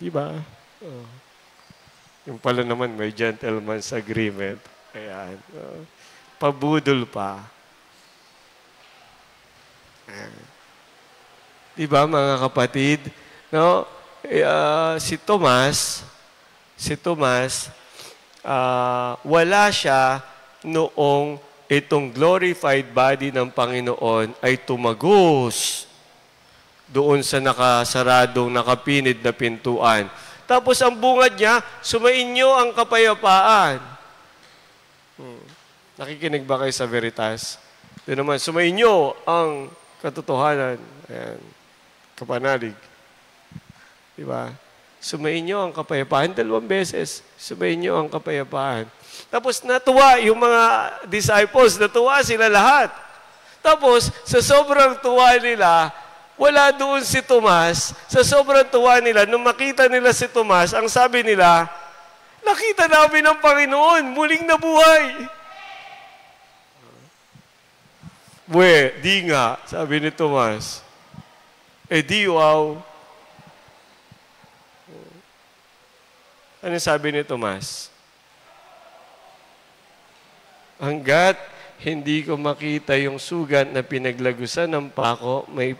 Diba? Yung pala naman may gentleman's agreement. Ayan. Pabudol pa. Diba mga kapatid? No? Si Tomas, wala siya noong itong glorified body ng Panginoon ay tumagos doon sa nakasaradong, nakapinid na pintuan. Tapos ang bungad niya, sumainyo ang kapayapaan. Nakikinig ba kayo sa Veritas? Doon naman, sumainyo ang katotohanan. Ayan. Kapanalig. Diba? Sumainyo ang kapayapaan. 2 beses. Sumainyo ang kapayapaan. Tapos natuwa yung mga disciples. Natuwa sila lahat. Tapos, sa sobrang tuwa nila, wala doon si Tomas. Sa sobrang tuwa nila, nung makita nila si Tomas, ang sabi nila, nakita namin ang Panginoon, muling nabuhay. Di nga, sabi ni Tomas. Di wow. Ano sabi ni Tomas? Hanggat hindi ko makita yung sugat na pinaglagusan ng pako, may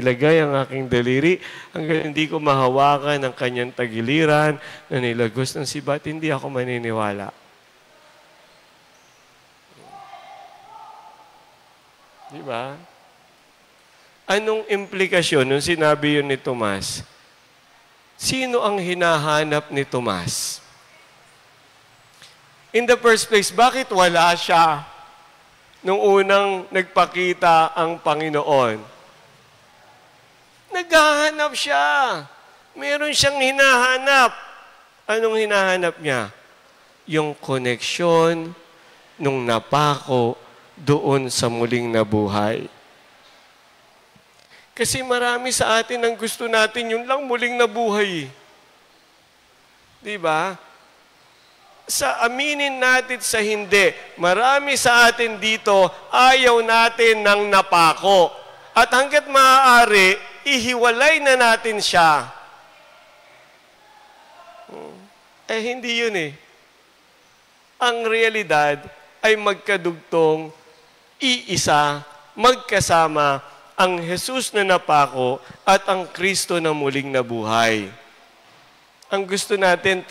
ilagay ang aking daliri, hanggang hindi ko mahawakan ang kanyang tagiliran na nilagos ng sibat, hindi ako maniniwala. Diba? Anong implikasyon nung sinabi yun ni Tomas? Sino ang hinahanap ni Tomas? In the first place, bakit wala siya nung unang nagpakita ang Panginoon? Naghahanap siya. Meron siyang hinahanap. Anong hinahanap niya? Yung koneksyon nung napako doon sa muling nabuhay. Kasi marami sa atin ang gusto natin, yun lang muling nabuhay. Diba? Sa aminin natin sa hindi, marami sa atin dito, ayaw natin ng napako. At hanggat maaari, ihiwalay na natin siya. Hindi yun eh. Ang realidad ay magkadugtong, iisa, magkasama, ang Jesus na napako at ang Kristo na muling nabuhay. Ang gusto natin,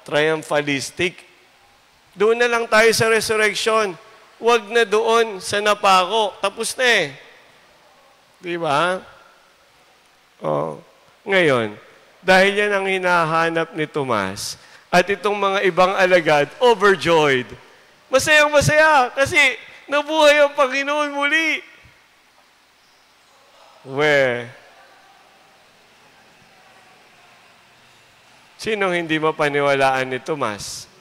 triumphalistic. Doon na lang tayo sa resurrection. Huwag na doon sa napako. Tapos na eh. Di ba? Ngayon, dahil yan ang hinahanap ni Tomas, at itong mga ibang alagad, overjoyed. Masayang masaya kasi nabuhay ang Panginoon muli. Sinong hindi mapaniwalaan ni Tomas?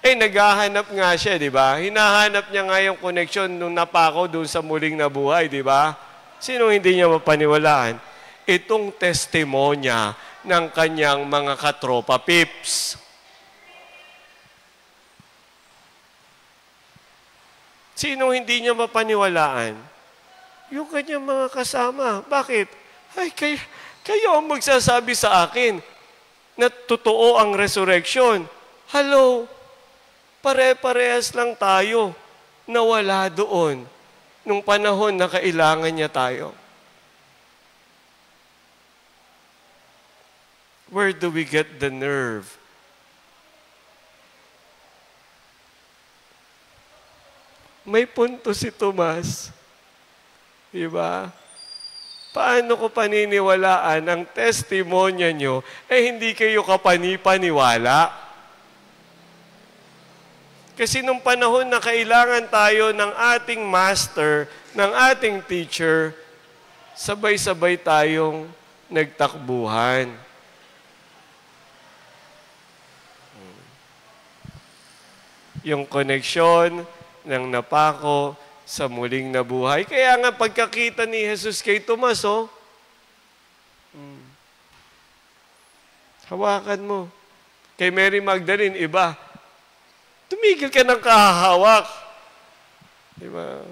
Naghahanap nga siya, di ba? Hinahanap niya nga yung connection nung napako doon sa muling nabuhay, di ba? Sinong hindi niya mapaniwalaan? Itong testimonya ng kanyang mga katropa pips. Sinong hindi niya mapaniwalaan? Yung kanyang mga kasama. Bakit? Kayo ang magsasabi sa akin na totoo ang resurrection. Hello, pare-parehas lang tayo na wala doon nung panahon na kailangan niya tayo. Where do we get the nerve? May punto si Tomas. Diba? paano ko paniniwalaan ang testimonya nyo hindi kayo kapanipaniwala? Kasi nung panahon na kailangan tayo ng ating master, ng ating teacher, sabay-sabay tayong nagtakbuhan. Yung koneksyon ng napako sa muling nabuhay. Kaya nga pagkakita ni Jesus kay Tomas, hawakan mo. Kay Mary Magdalene, iba. Tumigil ka ng kahahawak. Diba?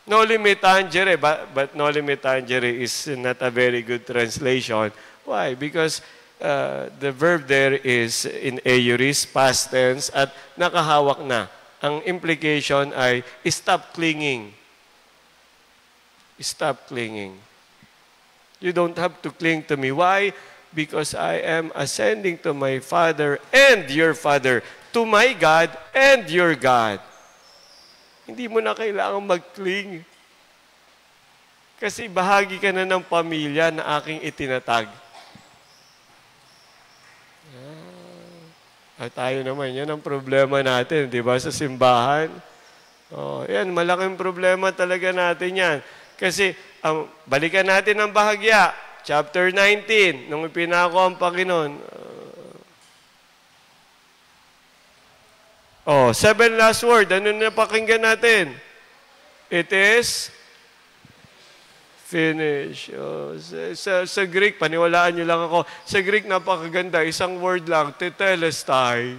Noli me tangere, but noli me tangere is not a very good translation. Why? Because the verb there is in aorist, past tense, at nakahawak na. Ang implication ay stop clinging. Stop clinging. You don't have to cling to me. Why? Because I am ascending to my Father and your Father, to my God and your God. Hindi mo na kailangang mag-cling. Kasi bahagi ka na ng pamilya na aking itinatag. At tayo naman, yan ang problema natin, di ba, sa simbahan. Yan, malaking problema talaga natin yan. Kasi, balikan natin ang bahagya, chapter 19, nung ipinako ang Panginoon. 7 last word, ano na pakinggan natin? It is finish. Sa Greek, paniwalaan nyo lang ako. Sa Greek, napakaganda. Isang word lang, tetelestai.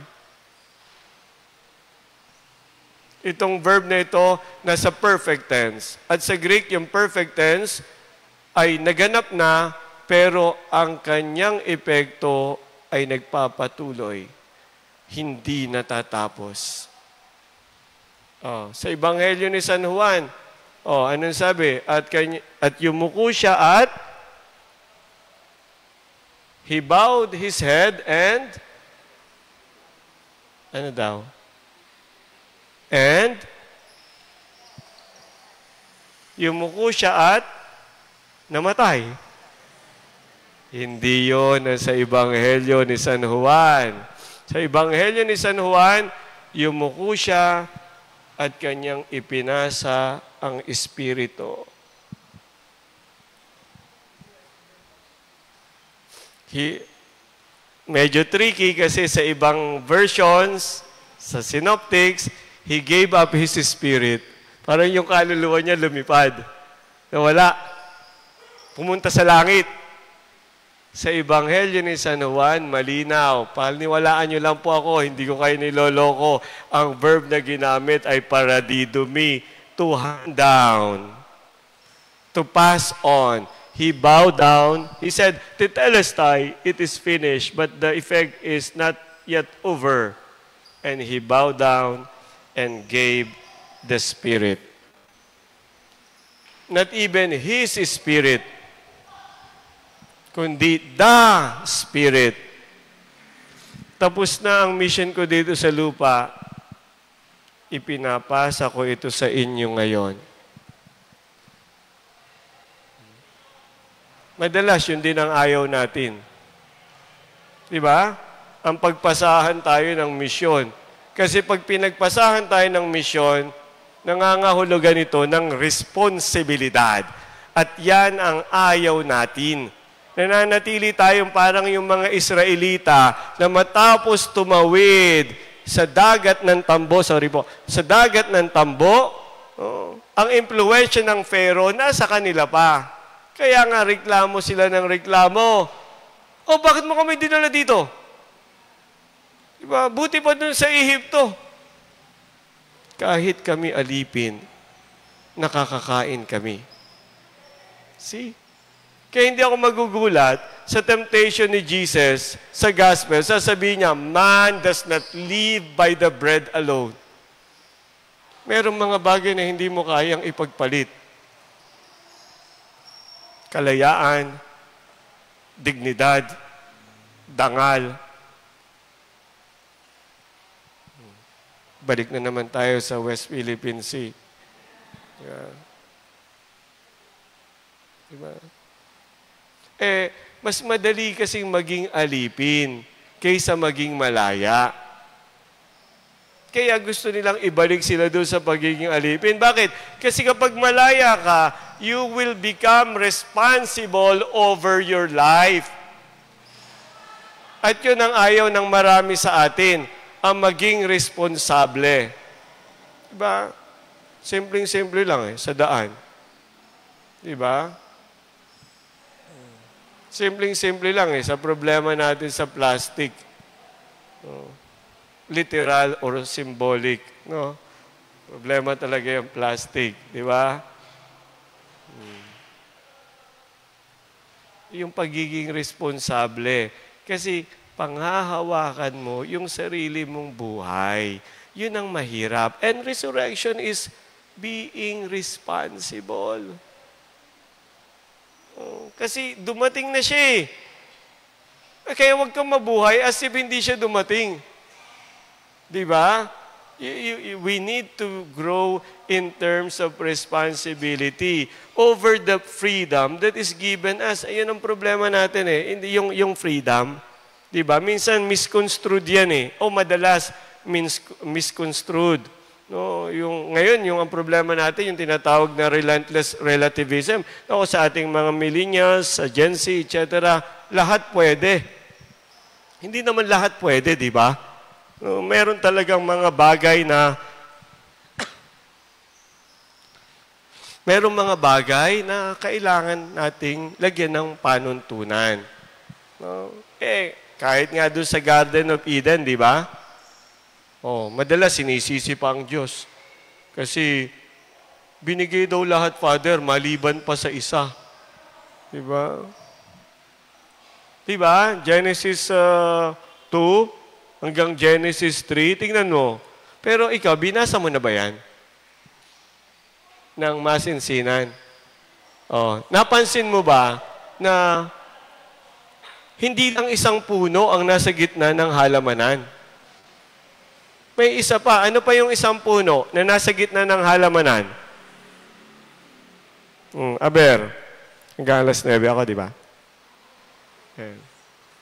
Itong verb na ito, nasa perfect tense. At sa Greek, yung perfect tense ay naganap na, pero ang kanyang epekto ay nagpapatuloy. Hindi natatapos. Sa Ebanghelyo ni San Juan, anong sabi? At yumuko siya at he bowed his head and ano daw? And yumuko siya at namatay. Hindi yun sa Ebanghelyo ni San Juan. Sa Ebanghelyo ni San Juan, yumuko siya at kanyang ipinasa ang Espiritu. Medyo tricky kasi sa ibang versions, sa synoptics, he gave up his spirit. Parang yung kaluluwa niya lumipad. Nawala. Pumunta sa langit. Sa Ebanghelyo ni San Juan, malinaw. Paniwalaan niyo lang po ako, hindi ko kayo niloloko. Ang verb na ginamit ay paradidomi, to hand down, to pass on. He bowed down. He said, tetelestai, it is finished, but the effect is not yet over. And he bowed down and gave the Spirit. Not even his Spirit, kundi the Spirit. Tapos na ang mission ko dito sa lupa, ipinapasa ko ito sa inyo ngayon. Madalas, yun din ang ayaw natin. Di ba? Ang pagpasahan tayo ng misyon. Kasi pag pinagpasahan tayo ng misyon, nangangahulugan ito ng responsibilidad. At yan ang ayaw natin. Nananatili tayong parang yung mga Israelita na matapos tumawid sa dagat ng tambo, sa dagat ng tambo, ang impluwensya ng Pharaoh nasa kanila pa. Kaya nga reklamo sila ng reklamo. Bakit mo kami dinala dito? Diba? Buti pa dun sa Ehipto. Kahit kami alipin, nakakakain kami. See? Kaya hindi ako magugulat sa temptation ni Jesus sa gospel. Sasabihin niya, man does not live by the bread alone. Merong mga bagay na hindi mo kayang ipagpalit. Kalayaan, dignidad, dangal. Balik na naman tayo sa West Philippine Sea. Yeah. Diba? Mas madali kasing maging alipin kaysa maging malaya. Kaya gusto nilang ibalik sila doon sa pagiging alipin. Bakit? Kasi kapag malaya ka, you will become responsible over your life. At yun ang ayaw ng marami sa atin, ang maging responsable. Diba? Simpleng-simple lang sa daan. Diba? Simpleng-simple lang sa problema natin sa plastic. Literal or symbolic. No? Problema talaga yung plastic. Diba? Yung pagiging responsable. Kasi panghahawakan mo yung sarili mong buhay. Yun ang mahirap. And resurrection is being responsible. Kasi dumating na siya eh. Kaya huwag kang mabuhay as if hindi siya dumating. Diba? We need to grow in terms of responsibility over the freedom that is given us. Ayun ang problema natin eh. Yung freedom. Diba? Minsan misconstrued yan eh. O madalas misconstrued. No, ngayon, ang problema natin, yung tinatawag na relentless relativism. No, sa ating mga millennials, sa Gen Z, etc., lahat pwede. Hindi naman lahat pwede, di ba? No, meron talagang mga bagay na kailangan nating lagyan ng panuntunan. No? Kahit nga doon sa Garden of Eden, di ba? Madalas sinisisi pa ang Diyos. Kasi binigay daw lahat, Father, maliban pa sa isa. Diba? Diba? Genesis 2 hanggang Genesis 3, tingnan mo. Pero ikaw, binasa mo na ba yan? Ng masinsinan. Napansin mo ba na hindi lang isang puno ang nasa gitna ng halamanan? May isa pa. Ano pa yung isang puno na nasa gitna ng halamanan? Aber. Hanggang alas 9 ako, di ba?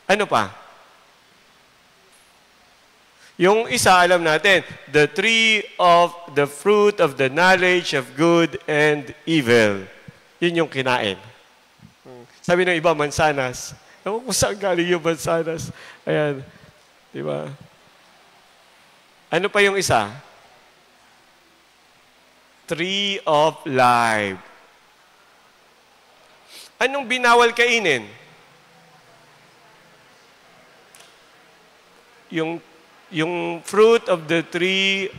Ano pa? Yung isa, alam natin, the tree of the fruit of the knowledge of good and evil. Yun yung kinain. Sabi ng iba, mansanas. Ewan kung saan galing yung mansanas. Ayan. Di ba? Ano pa yung isa? Tree of life. Anong binawal kainin? Yung fruit of the tree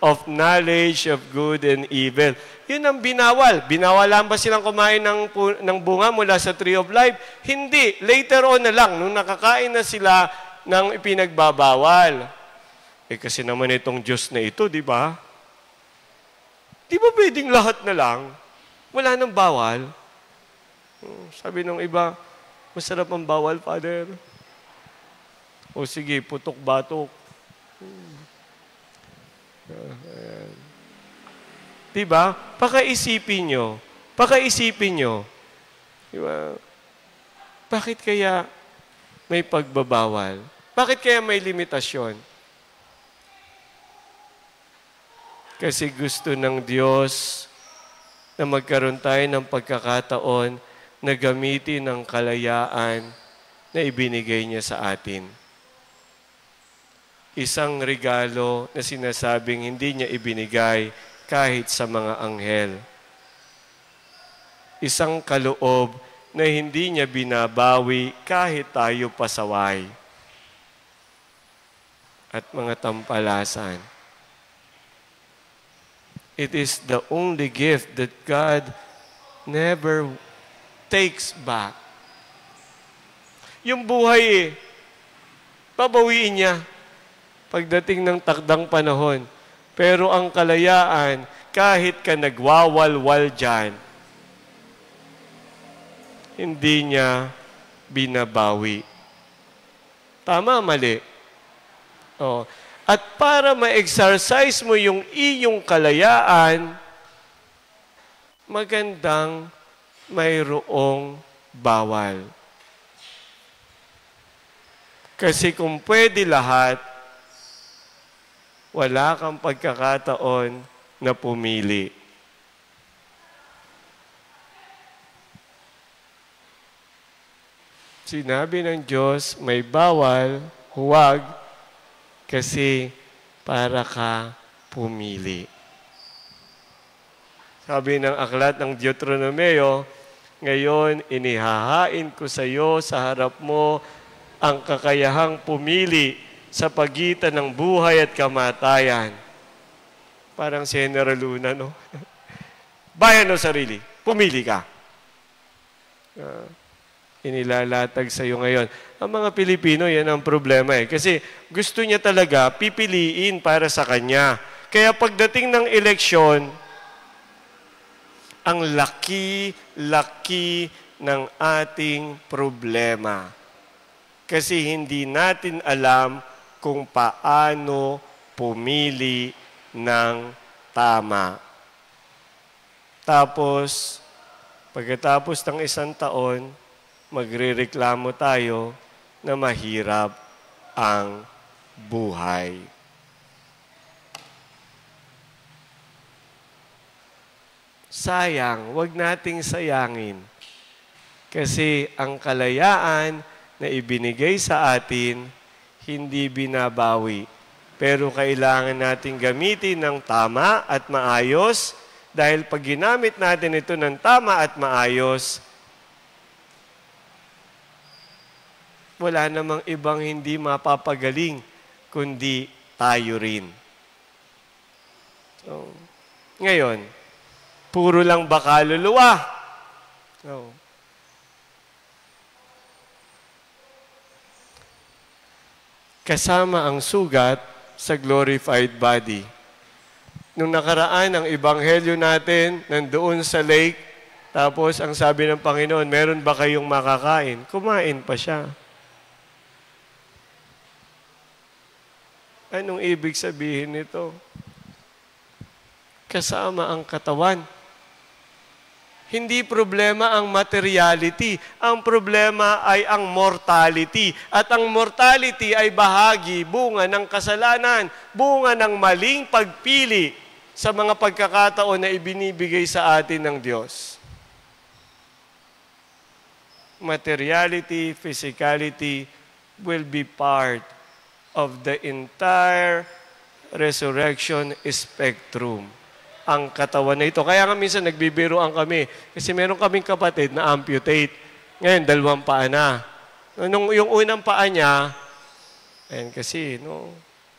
of knowledge of good and evil. Yun ang binawal. Binawalan ba silang kumain ng bunga mula sa tree of life? Hindi. Later on na lang, nung nakakain na sila ng ipinagbabawal. Kasi naman itong Diyos na ito, di ba? Di ba pwedeng lahat na lang? Wala nang bawal. Sabi ng iba, masarap ang bawal, Father. O sige, putok-batok. Di ba? Pakaisipin nyo. Di ba? Bakit kaya may pagbabawal? Bakit kaya may limitasyon? Kasi gusto ng Diyos na magkaroon tayo ng pagkakataon na gamitin ang kalayaan na ibinigay niya sa atin. Isang regalo na sinasabing hindi niya ibinigay kahit sa mga anghel. Isang kaloob na hindi niya binabawi kahit tayo pasaway. At mga tampalasan. It is the only gift that God never takes back. Yung buhay babawiin niya pagdating ng takdang panahon. Pero ang kalayaan, kahit ka nagwawalwal dyan, hindi niya binabawi. Tama, mali? At para ma-exercise mo yung iyong kalayaan, magandang mayroong bawal. Kasi kung pwede lahat, wala kang pagkakataon na pumili. Sinabi ng Diyos, may bawal, huwag, kasi para ka pumili. Sabi ng aklat ng Deuteronomeo, ngayon inihahain ko sa iyo sa harap mo ang kakayahang pumili sa pagitan ng buhay at kamatayan. Parang si General Luna, no? Bayan o sarili, pumili ka. Inilalatag sa iyo ngayon. Ang mga Pilipino, yan ang problema eh. Kasi gusto niya talaga pipiliin para sa kanya. Kaya pagdating ng eleksyon, ang laki-laki ng ating problema. Kasi hindi natin alam kung paano pumili ng tama. Tapos, pagkatapos ng isang taon, magrereklamo tayo na mahirap ang buhay. Sayang, wag nating sayangin. Kasi ang kalayaan na ibinigay sa atin, hindi binabawi. Pero kailangan nating gamitin ng tama at maayos dahil pag ginamit natin ito ng tama at maayos, wala namang ibang hindi mapapagaling kundi tayo rin. So, ngayon, puro lang ba kaluluwa? No. Kasama ang sugat sa glorified body. Nung nakaraan, ang ebanghelyo natin, nandoon sa lake, tapos ang sabi ng Panginoon, meron ba kayong makakain? Kumain pa siya. Anong ibig sabihin nito? Kasama ang katawan. Hindi problema ang materiality. Ang problema ay ang mortality. At ang mortality ay bahagi, bunga ng kasalanan, bunga ng maling pagpili sa mga pagkakataon na ibinibigay sa atin ng Diyos. Materiality, physicality will be part of the entire resurrection spectrum. Ang katawan na ito. Kaya nga minsan nagbibiroan kami. Kasi meron kaming kapatid na amputate. Ngayon, 2 paa na. Yung unang paa niya, kasi,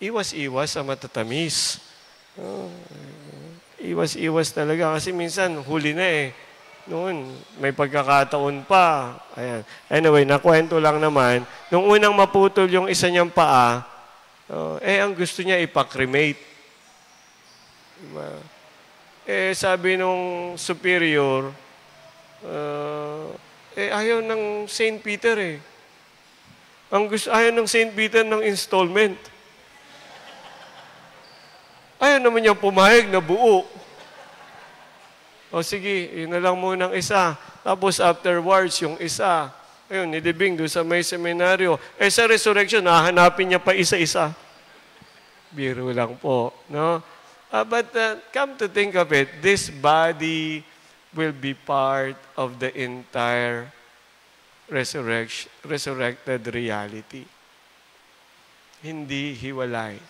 iwas-iwas sa matatamis. Iwas-iwas talaga. Kasi minsan, huli na eh. Noon, may pagkakataon pa. Ayan. Anyway, nakwento lang naman. Nung unang maputol yung isa niyang paa, ang gusto niya ipakremate. Sabi nung superior, ayaw ng St. Peter eh. Ayaw ng St. Peter ng installment. Ayaw naman niyang pumayag na buo. O sige, yun na lang muna ang isa. Tapos afterwards, yung isa. Ayun, nilibing doon sa may seminaryo. Sa resurrection, hahanapin niya pa isa-isa. Biro lang po. No? But come to think of it, this body will be part of the entire resurrected reality. Hindi hiwalay.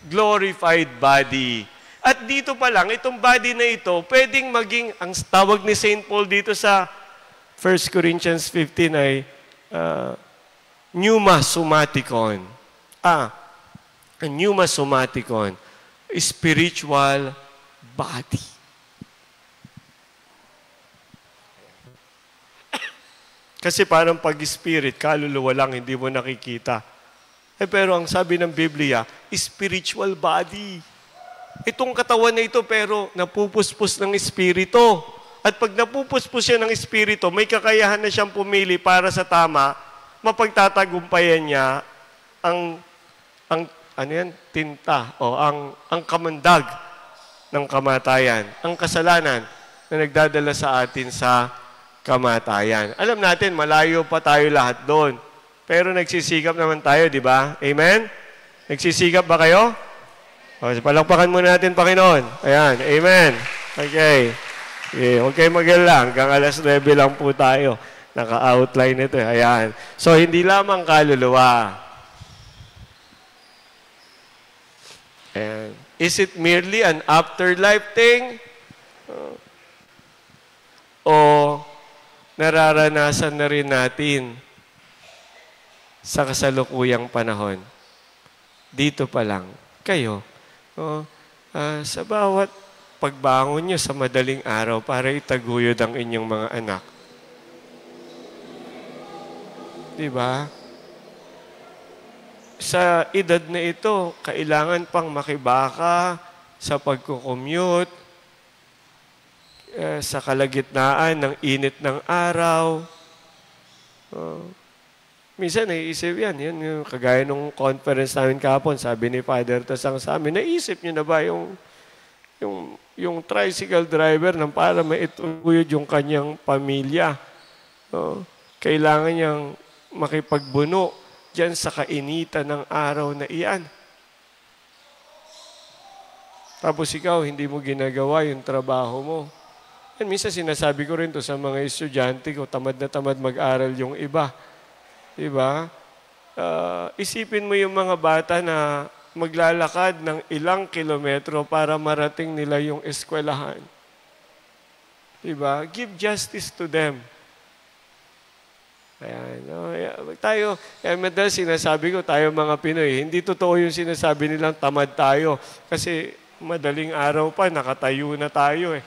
Glorified body. At dito pa lang, itong body na ito, pwedeng maging, ang tawag ni St. Paul dito sa 1 Corinthians 15 ay pneuma somaticon. Pneuma somaticon. Spiritual body. Kasi parang pag-spirit, kaluluwa lang, hindi mo nakikita. Pero ang sabi ng Biblia, spiritual body. Itong katawan na ito, pero napupuspos ng espiritu. At pag napupuspos siya ng espiritu, may kakayahan na siyang pumili para sa tama, mapagtatagumpayan niya ang tinta o ang kamandag ng kamatayan, ang kasalanan na nagdadala sa atin sa kamatayan. Alam natin, malayo pa tayo lahat doon. Pero nagsisikap naman tayo, di ba? Amen? Nagsisikap ba kayo? O, palakpakan muna natin, Panginoon. Ayan, amen. Okay. Huwag kayo mag-alala. Hanggang alas 9 lang po tayo. Naka-outline ito. Ayan. So, hindi lamang kaluluwa. Ayan. Is it merely an afterlife thing? O nararanasan na rin natin sa kasalukuyang panahon? Dito pa lang, kayo, sa bawat pagbangon nyo sa madaling araw para itaguyod ang inyong mga anak. Diba? Sa edad na ito, kailangan pang makibaka sa pagkukommute, sa kalagitnaan ng init ng araw. Minsan, naiisip yan. Yan yung kagaya nung conference namin kahapon, sabi ni Father Tasang sa amin, naisip niyo na ba yung tricycle driver nang para maituyod yung kanyang pamilya? Kailangan niyang makipagbuno dyan sa kainitan ng araw na iyan. Tapos ikaw, hindi mo ginagawa yung trabaho mo. Yan, minsan sinasabi ko rin to sa mga estudyante ko, tamad na tamad mag-aral yung iba. Diba? Isipin mo yung mga bata na maglalakad ng ilang kilometro para marating nila yung eskwelahan. Diba? Give justice to them. Ayan. Tayo, madalas sinasabi ko, tayo mga Pinoy, hindi totoo yung sinasabi nilang tamad tayo. Kasi madaling araw pa, nakatayo na tayo eh.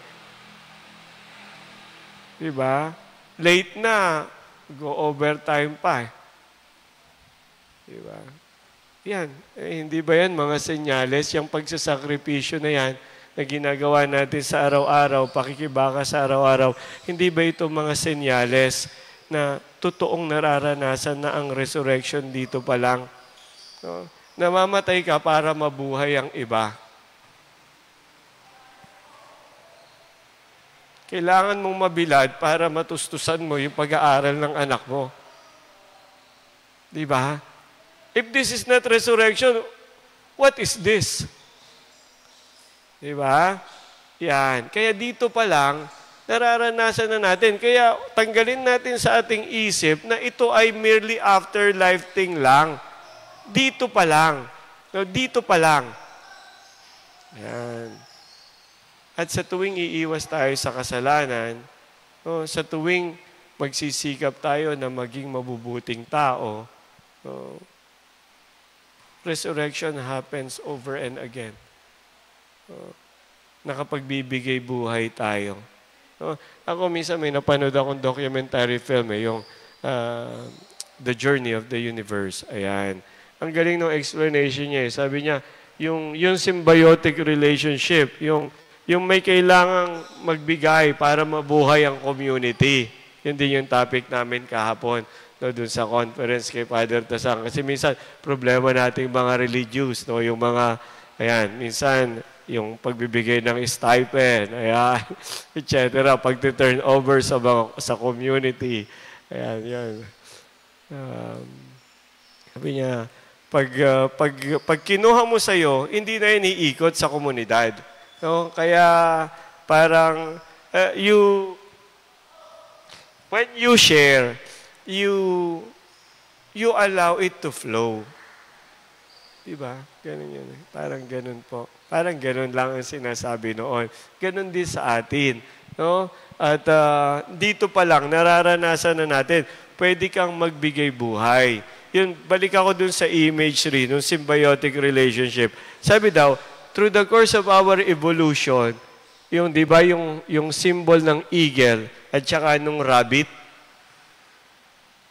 Diba? Late na, go overtime pa eh. Diba? Yan. Hindi ba yan mga senyales? Yung pagsasakripisyo na yan na ginagawa natin sa araw-araw, pakikibaka sa araw-araw, hindi ba ito mga senyales na totoong nararanasan na ang resurrection dito pa lang? No? Namamatay ka para mabuhay ang iba. Kailangan mong mabilad para matustusan mo yung pag-aaral ng anak mo. Di ba? If this is not resurrection, what is this? Di ba? Yan. Kaya dito pa lang, nararanasan na natin. Kaya tanggalin natin sa ating isip na ito ay merely afterlife thing lang. Dito pa lang. No, dito pa lang. Yan. At sa tuwing iiwas tayo sa kasalanan, sa tuwing magsisikap tayo na maging mabubuting tao, resurrection happens over and again. Nakapagbibigay buhay tayo. Ako minsan may napanood akong documentary film, yung The Journey of the Universe. Ayan. Ang galing ng explanation niya. Sabi niya, yung symbiotic relationship, yung may kailangang magbigay para mabuhay ang community. Yun din yung topic namin kahapon doon sa conference kay Father Tasang. Kasi minsan, problema nating mga religious, yung mga, minsan, yung pagbibigay ng stipend, etc. Pag-turn over sa community. Yan. Sabi niya, pag kinuha mo sa'yo, hindi na yun iikot sa komunidad. No? Kaya parang when you share, you allow it to flow. Diba? Ganun yun. Parang ganun po. Parang ganun lang ang sinasabi noon. Ganun din sa atin. No? At dito pa lang, nararanasan na natin, pwede kang magbigay buhay. Yun, balik ako dun sa imagery, nung symbiotic relationship. Sabi daw, through the course of our evolution, di ba, yung symbol ng eagle at saka nung rabbit.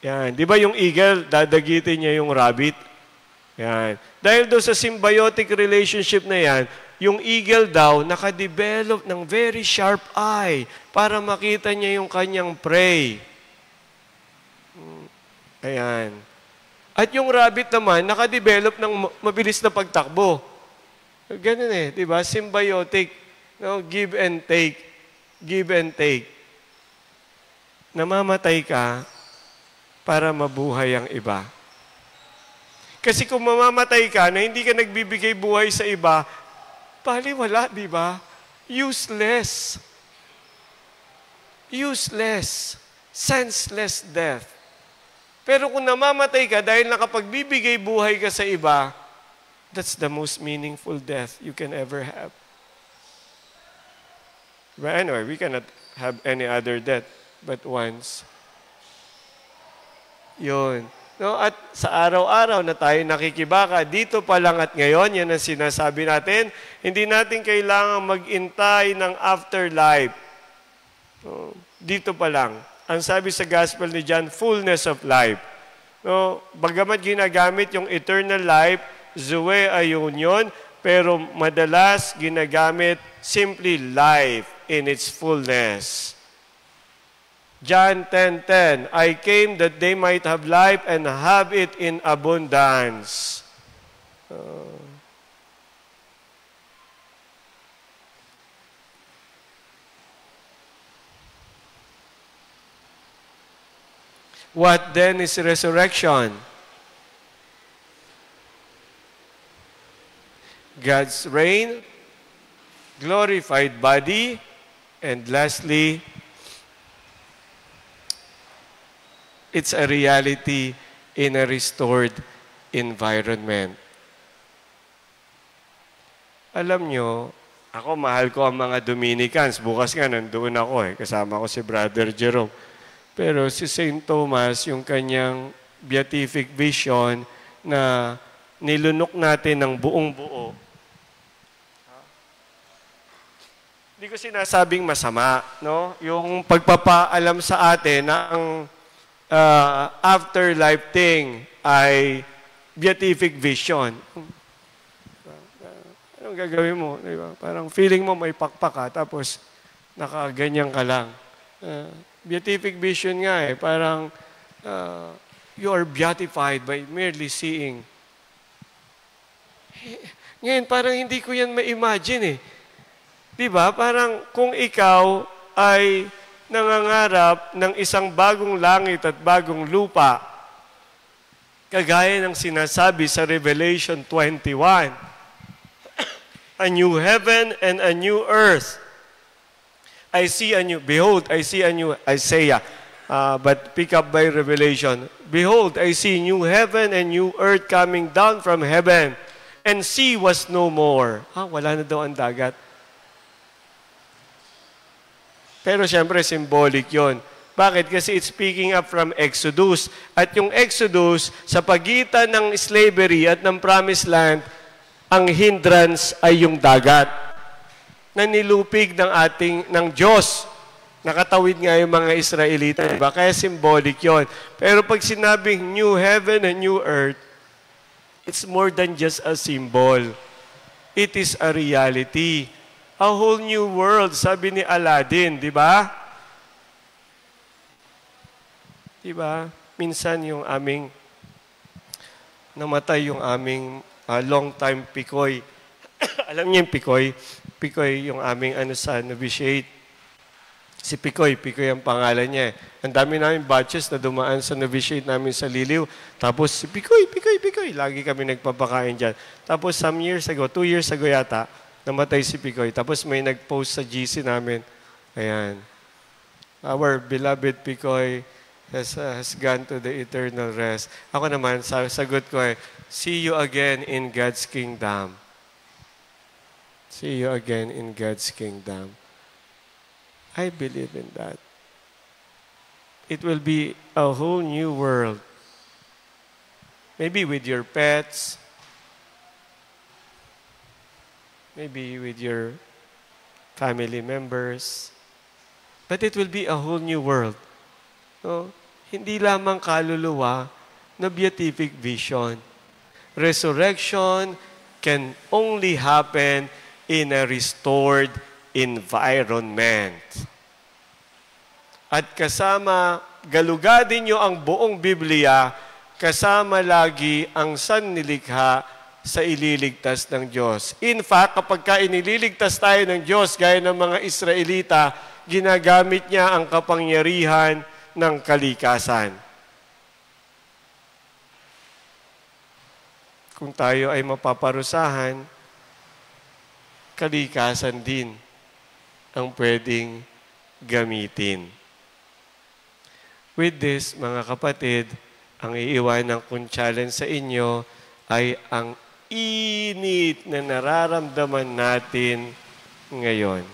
Yan. Di ba yung eagle, dadagitin niya yung rabbit? Yan. Dahil doon sa symbiotic relationship na yan, yung eagle daw nakadevelop ng very sharp eye para makita niya yung kanyang prey. Ayan. At yung rabbit naman, nakadevelop ng mabilis na pagtakbo. Ganun di ba? Symbiotic. No? Give and take. Give and take. namamatay ka para mabuhay ang iba. Kasi kung mamamatay ka na hindi ka nagbibigay buhay sa iba, baliwala, di ba? Useless. Useless. Senseless death. Pero kung namamatay ka dahil nakapagbibigay buhay ka sa iba, that's the most meaningful death you can ever have. But anyway, we cannot have any other death but once. Yun. No, at sa araw-araw na tayo nakikibaka, dito pa lang at ngayon, yan ang sinasabi natin, hindi natin kailangan mag-intay ng afterlife. No, dito pa lang. Ang sabi sa Gospel ni John, fullness of life. No, bagamat ginagamit yung eternal life, Zoe ayun yun, pero madalas ginagamit simply life in its fullness. John 10:10, I came that they might have life and have it in abundance. What then is resurrection? God's reign, glorified body, and lastly, it's a reality in a restored environment. Alam nyo, ako mahal ko ang mga Dominicans. Bukas nga nandoon ako kasama ko si Brother Jerome. Pero si St. Thomas, yung kanyang beatific vision na nilunok natin ng buong buo. Hindi ko sinasabing masama, no? Yung pagpapaalam sa atin na ang afterlife thing ay beatific vision. Anong gagawin mo? Diba? Parang feeling mo may pakpak ka, tapos nakaganyan ka lang. Beatific vision nga parang you are beatified by merely seeing. Ngayon, parang hindi ko yan ma-imagine Diba? Parang kung ikaw ay nangangarap ng isang bagong langit at bagong lupa, kagaya ng sinasabi sa Revelation 21, a new heaven and a new earth. Behold, I see a new, Isaiah, but pick up by Revelation. Behold, I see new heaven and new earth coming down from heaven, and sea was no more. Wala na daw ang dagat. Pero siyempre, symbolic yon. Bakit? Kasi it's picking up from Exodus. At yung Exodus, sa pagitan ng slavery at ng promised land, ang hindrance ay yung dagat na nilupig ng Diyos. Nakatawid nga yung mga Israelita. Diba? Kaya symbolic yon. Pero pag sinabing new heaven and new earth, it's more than just a symbol. It is a reality. A whole new world, sabi ni Aladdin, di ba? Di ba? Minsan yung namatay yung aming long-time Pikoy. Alam niyo yung Pikoy? Pikoy yung aming sa novitiate. Si Pikoy ang pangalan niya. Ang dami namin batches na dumaan sa novitiate namin sa Liliw. Tapos si Pikoy. Lagi kami nagpapakain dyan. Tapos some years ago, 2 years ago yata, namatay si Pikoy. Tapos may nag-post sa GC namin. Ayan. Our beloved Pikoy has gone to the eternal rest. Ako naman, sagot ko see you again in God's kingdom. See you again in God's kingdom. I believe in that. It will be a whole new world. Maybe with your pets, maybe with your family members. But it will be a whole new world. No? Hindi lamang kaluluwa na beatific vision. Resurrection can only happen in a restored environment. At kasama, galugadi nyo ang buong Biblia, kasama lagi ang sannilikha sa ililigtas ng Diyos. In fact, kapag inililigtas tayo ng Diyos, gaya ng mga Israelita, ginagamit niya ang kapangyarihan ng kalikasan. Kung tayo ay mapaparusahan, kalikasan din ang pwedeng gamitin. With this, mga kapatid, ang iiwanan kong challenge sa inyo ay ang init na nararamdaman natin ngayon.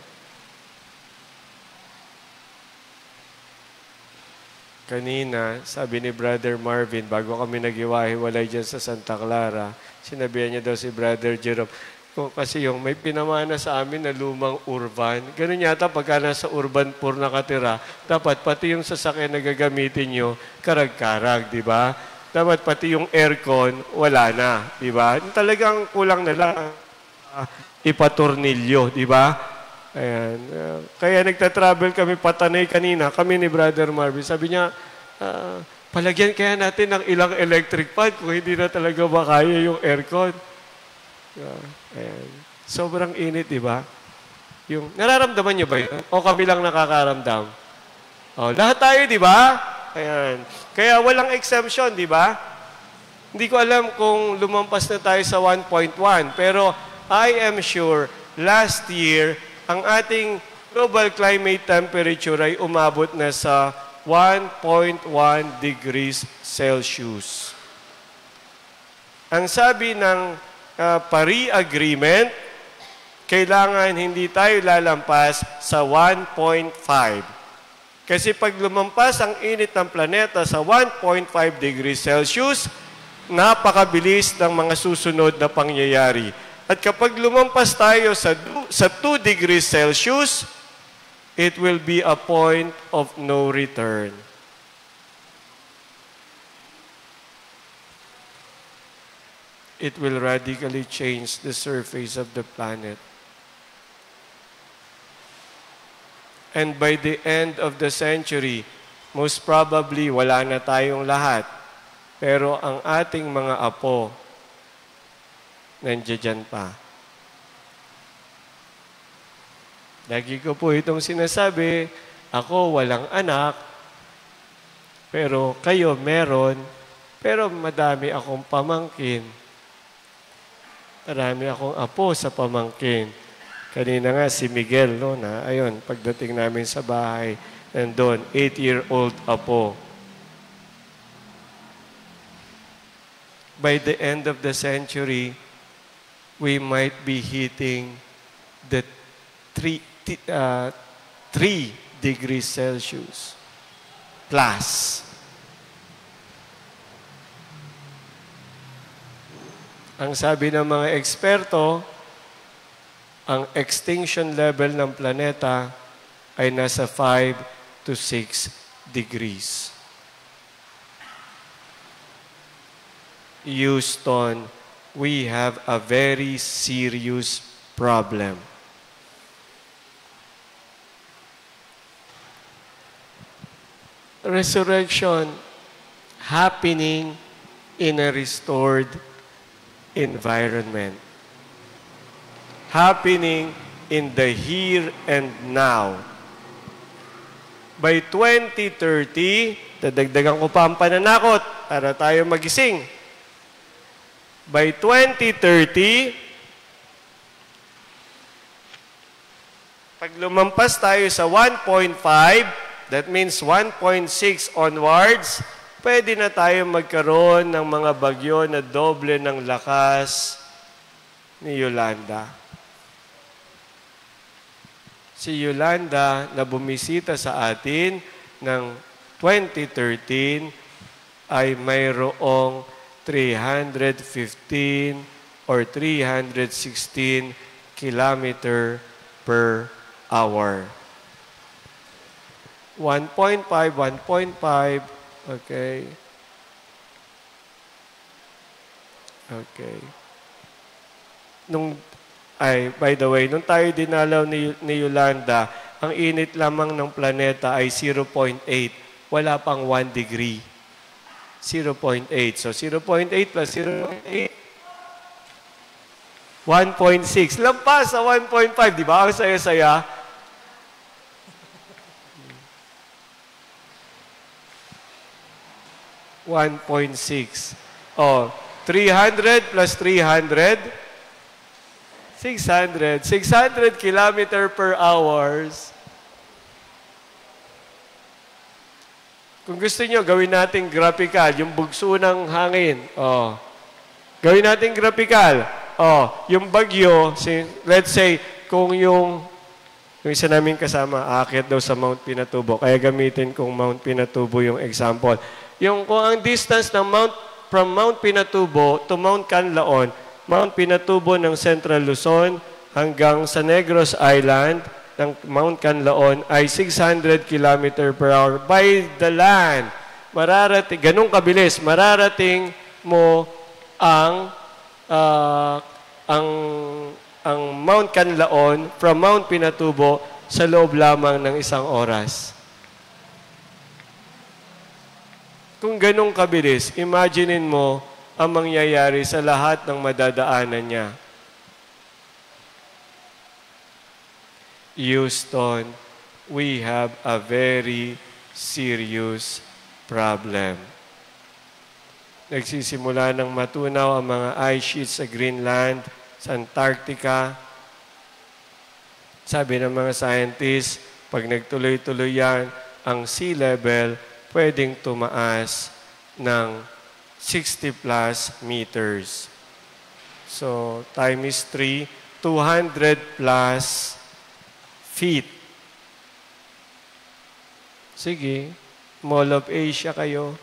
Kanina, sabi ni Brother Marvin, bago kami nag-iwahiwalay dyan sa Santa Clara, sinabihan niya daw si Brother Jerome, kasi yung may pinamana sa amin na lumang urban, ganun yata pagka nasa urban poor nakatira, dapat pati yung sasakyan na gagamitin nyo, karag-karag, di ba? Dapat pati yung aircon, wala na, di ba? Talagang kulang na lang ipatornilyo, di ba? Ayan. Kaya nagta-travel kami patanay kanina, kami ni Brother Marvin. Sabi niya, palagyan kaya natin ng ilang electric fan kung hindi na talaga makaya yung aircon. Ayan. Sobrang init, di ba? Yung, nararamdaman niyo ba yun? O kami lang nakakaramdam? O, lahat tayo, di ba? Ayan. Kaya walang exemption, di ba? Hindi ko alam kung lumampas na tayo sa 1.1, pero I am sure last year, ang ating global climate temperature ay umabot na sa 1.1 degrees Celsius. Ang sabi ng Paris Agreement, kailangan hindi tayo lalampas sa 1.5. Kasi pag lumampas ang init ng planeta sa 1.5 degrees Celsius, napakabilis ng mga susunod na pangyayari. At kapag lumampas tayo sa 2 degrees Celsius, it will be a point of no return. It will radically change the surface of the planet. And by the end of the century, most probably wala na tayong lahat. Pero ang ating mga apo, nandiyan pa. Lagi ko po itong sinasabi, ako walang anak, pero kayo meron, pero madami akong pamangkin. Marami akong apo sa pamangkin. Kanina nga si Miguel, no, na ayun, pagdating namin sa bahay, nandun, 8-year-old apo. By the end of the century, we might be hitting the 3 degrees Celsius plus. Ang sabi ng mga eksperto, ang extinction level ng planeta ay nasa 5 to 6 degrees. Houston, we have a very serious problem. Resurrection happening in a restored environment. Happening in the here and now. By 2030, dadagdagan ko pa ang pananakot para tayo magising. By 2030, pag lumampas tayo sa 1.5, that means 1.6 onwards, pwede na tayo magkaroon ng mga bagyo na doble ng lakas ni Yolanda. Si Yolanda na bumisita sa atin ng 2013 ay mayroong 315 or 316 kilometer per hour. 1.5, 1.5, okay. Okay. By the way, nung tayo dinalaw ni Yolanda, ang init lamang ng planeta ay 0.8. Wala pang 1 degree. 0.8. So, 0.8 plus 0.8. 1.6. Lampas sa 1.5. Di ba? Ang saya-saya. 1.6. Oh, 300 plus 300, 600. 600 kilometer per hours. Kung gusto nyo, gawin natin graphical, yung bugso ng hangin. Oh. Gawin natin graphical. Oh, yung bagyo, let's say, kung yung isa namin kasama, aakyat daw sa Mount Pinatubo. Kaya gamitin kong Mount Pinatubo yung example. Yung kung ang distance ng from Mount Pinatubo to Mount Canlaon, Mount Pinatubo ng Central Luzon hanggang sa Negros Island ng Mount Canlaon ay 600 km per hour by the land. Mararating, ganun kabilis, mararating mo ang Mount Canlaon from Mount Pinatubo sa loob lamang ng 1 oras. Kung ganun kabilis, imaginein mo ang mangyayari sa lahat ng madadaanan niya. Houston, we have a very serious problem. Nagsisimula ng matunaw ang mga ice sheets sa Greenland, sa Antarctica. Sabi ng mga scientists, pag nagtuloy-tuloy yan, ang sea level pwedeng tumaas ng 60 plus meters. So, time is 3, 200 plus feet. Sige, Mall of Asia kayo.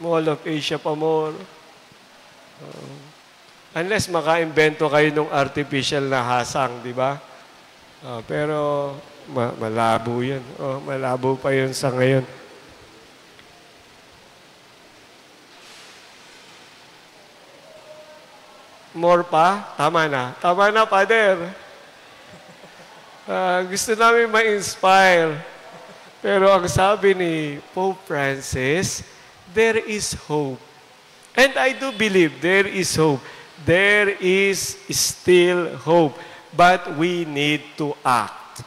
Mall of Asia pa more. Unless maka-invento kayo ng artificial na hasang, di ba? Pero malabo yan. Malabo pa yun sa ngayon. More pa? Tama na. Tama na, Father. Gusto namin ma-inspire. Pero ang sabi ni Pope Francis, there is hope. And I do believe there is hope. There is still hope. But we need to act.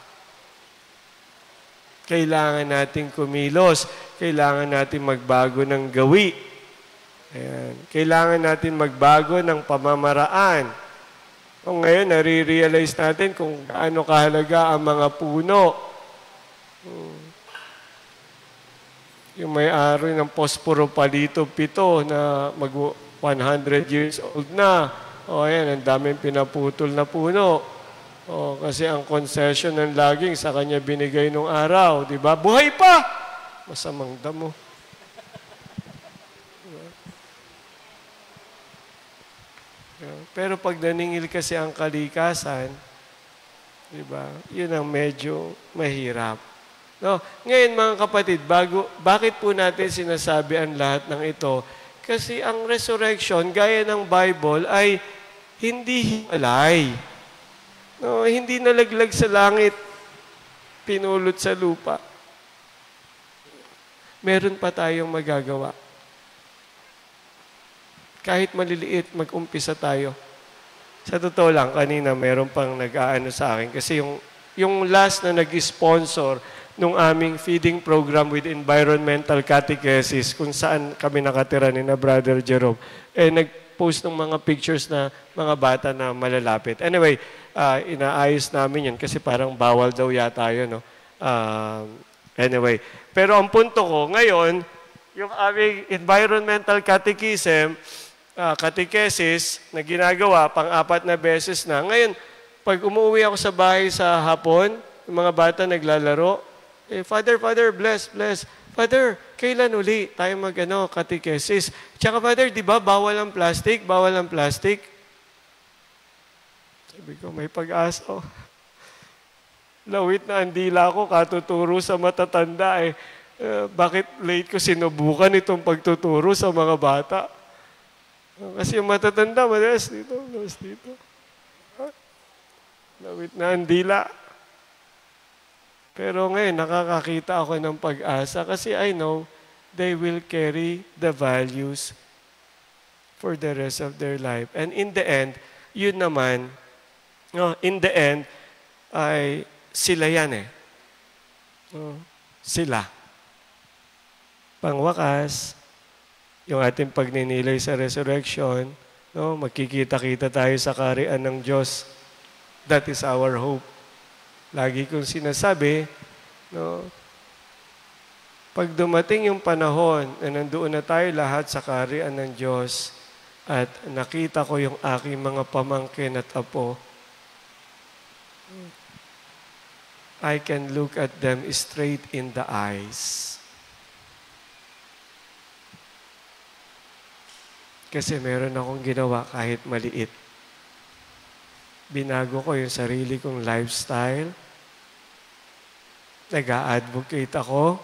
Kailangan natin kumilos. Kailangan natin magbago ng gawi. Ayan. Kailangan natin magbago ng pamamaraan. O ngayon, nare-realize natin kung gaano kahalaga ang mga puno. Yung may-ari ng Posporo Palito 7 na 100 years old na. O ayan, ang daming pinaputol na puno. O, kasi ang concession ng laging sa kanya binigay nung araw. Diba? Buhay pa! Masamang damo. Pero pag naningil kasi ang kalikasan, diba, yun ang medyo mahirap. No? Ngayon mga kapatid, bakit po natin sinasabi ang lahat ng ito? Kasi ang resurrection, gaya ng Bible, ay hindi hiwalay. No, hindi nalaglag sa langit, pinulot sa lupa. Meron pa tayong magagawa. Kahit maliliit, mag-umpisa tayo. Sa totoo lang, kanina meron pang nag-aano sa akin. Kasi yung last na nag-sponsor nung aming feeding program with environmental catechesis, kung saan kami nakatira ni na Brother Jerome, nag-post ng mga pictures na mga bata na malalapit. Anyway, inaayos namin yun kasi parang bawal daw yata yun. No? Anyway, pero ang punto ko, ngayon, yung aming environmental catechesis na ginagawa, pang-4 na beses na. Ngayon, pag umuwi ako sa bahay sa hapon, yung mga bata naglalaro, Father, bless. Father, kailan uli tayo catechesis? Tsaka, Father, di ba, bawal ang plastic? Sabi ko, may pag-asa. Lawit na ang dila ko, katuturo sa matatanda. Bakit late ko sinubukan itong pagtuturo sa mga bata? Kasi yung matatanda, madalas dito. Lawit na ang dila. Pero ngayon, nakakakita ako ng pag-asa kasi I know they will carry the values for the rest of their life. And in the end, yun naman, in the end, ay sila yan eh. Sila. Pangwakas, yung ating pagninilay sa resurrection, no, magkikita-kita tayo sa kaharian ng Diyos. That is our hope. Lagi kong sinasabi, no, pag dumating yung panahon na nandoon na tayo lahat sa kaharian ng Diyos at nakita ko yung aking mga pamangkin at apo, I can look at them straight in the eyes. Kasi meron akong ginawa kahit maliit. Binago ko yung sarili kong lifestyle. Nag-a-advocate ako.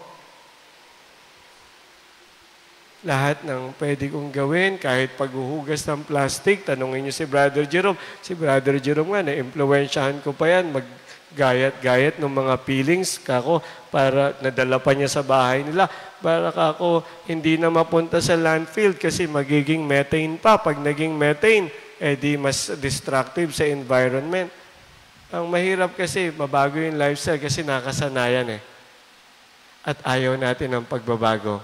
Lahat ng pwede kong gawin, kahit paghuhugas ng plastic, tanungin niyo si Brother Jerome. Si Brother Jerome nga, na-impluensyahan ko pa yan, maggayat-gayat ng mga peelings kako para nadala pa niya sa bahay nila para kako hindi na mapunta sa landfill kasi magiging methane pa. Pag naging methane, di mas destructive sa environment. Ang mahirap kasi, mabago yung lifestyle kasi nakasanayan eh. At ayaw natin ng pagbabago.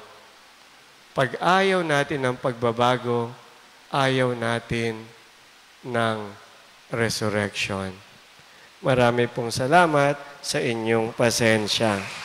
Pag ayaw natin ng pagbabago, ayaw natin ng resurrection. Marami pong salamat sa inyong pasensya.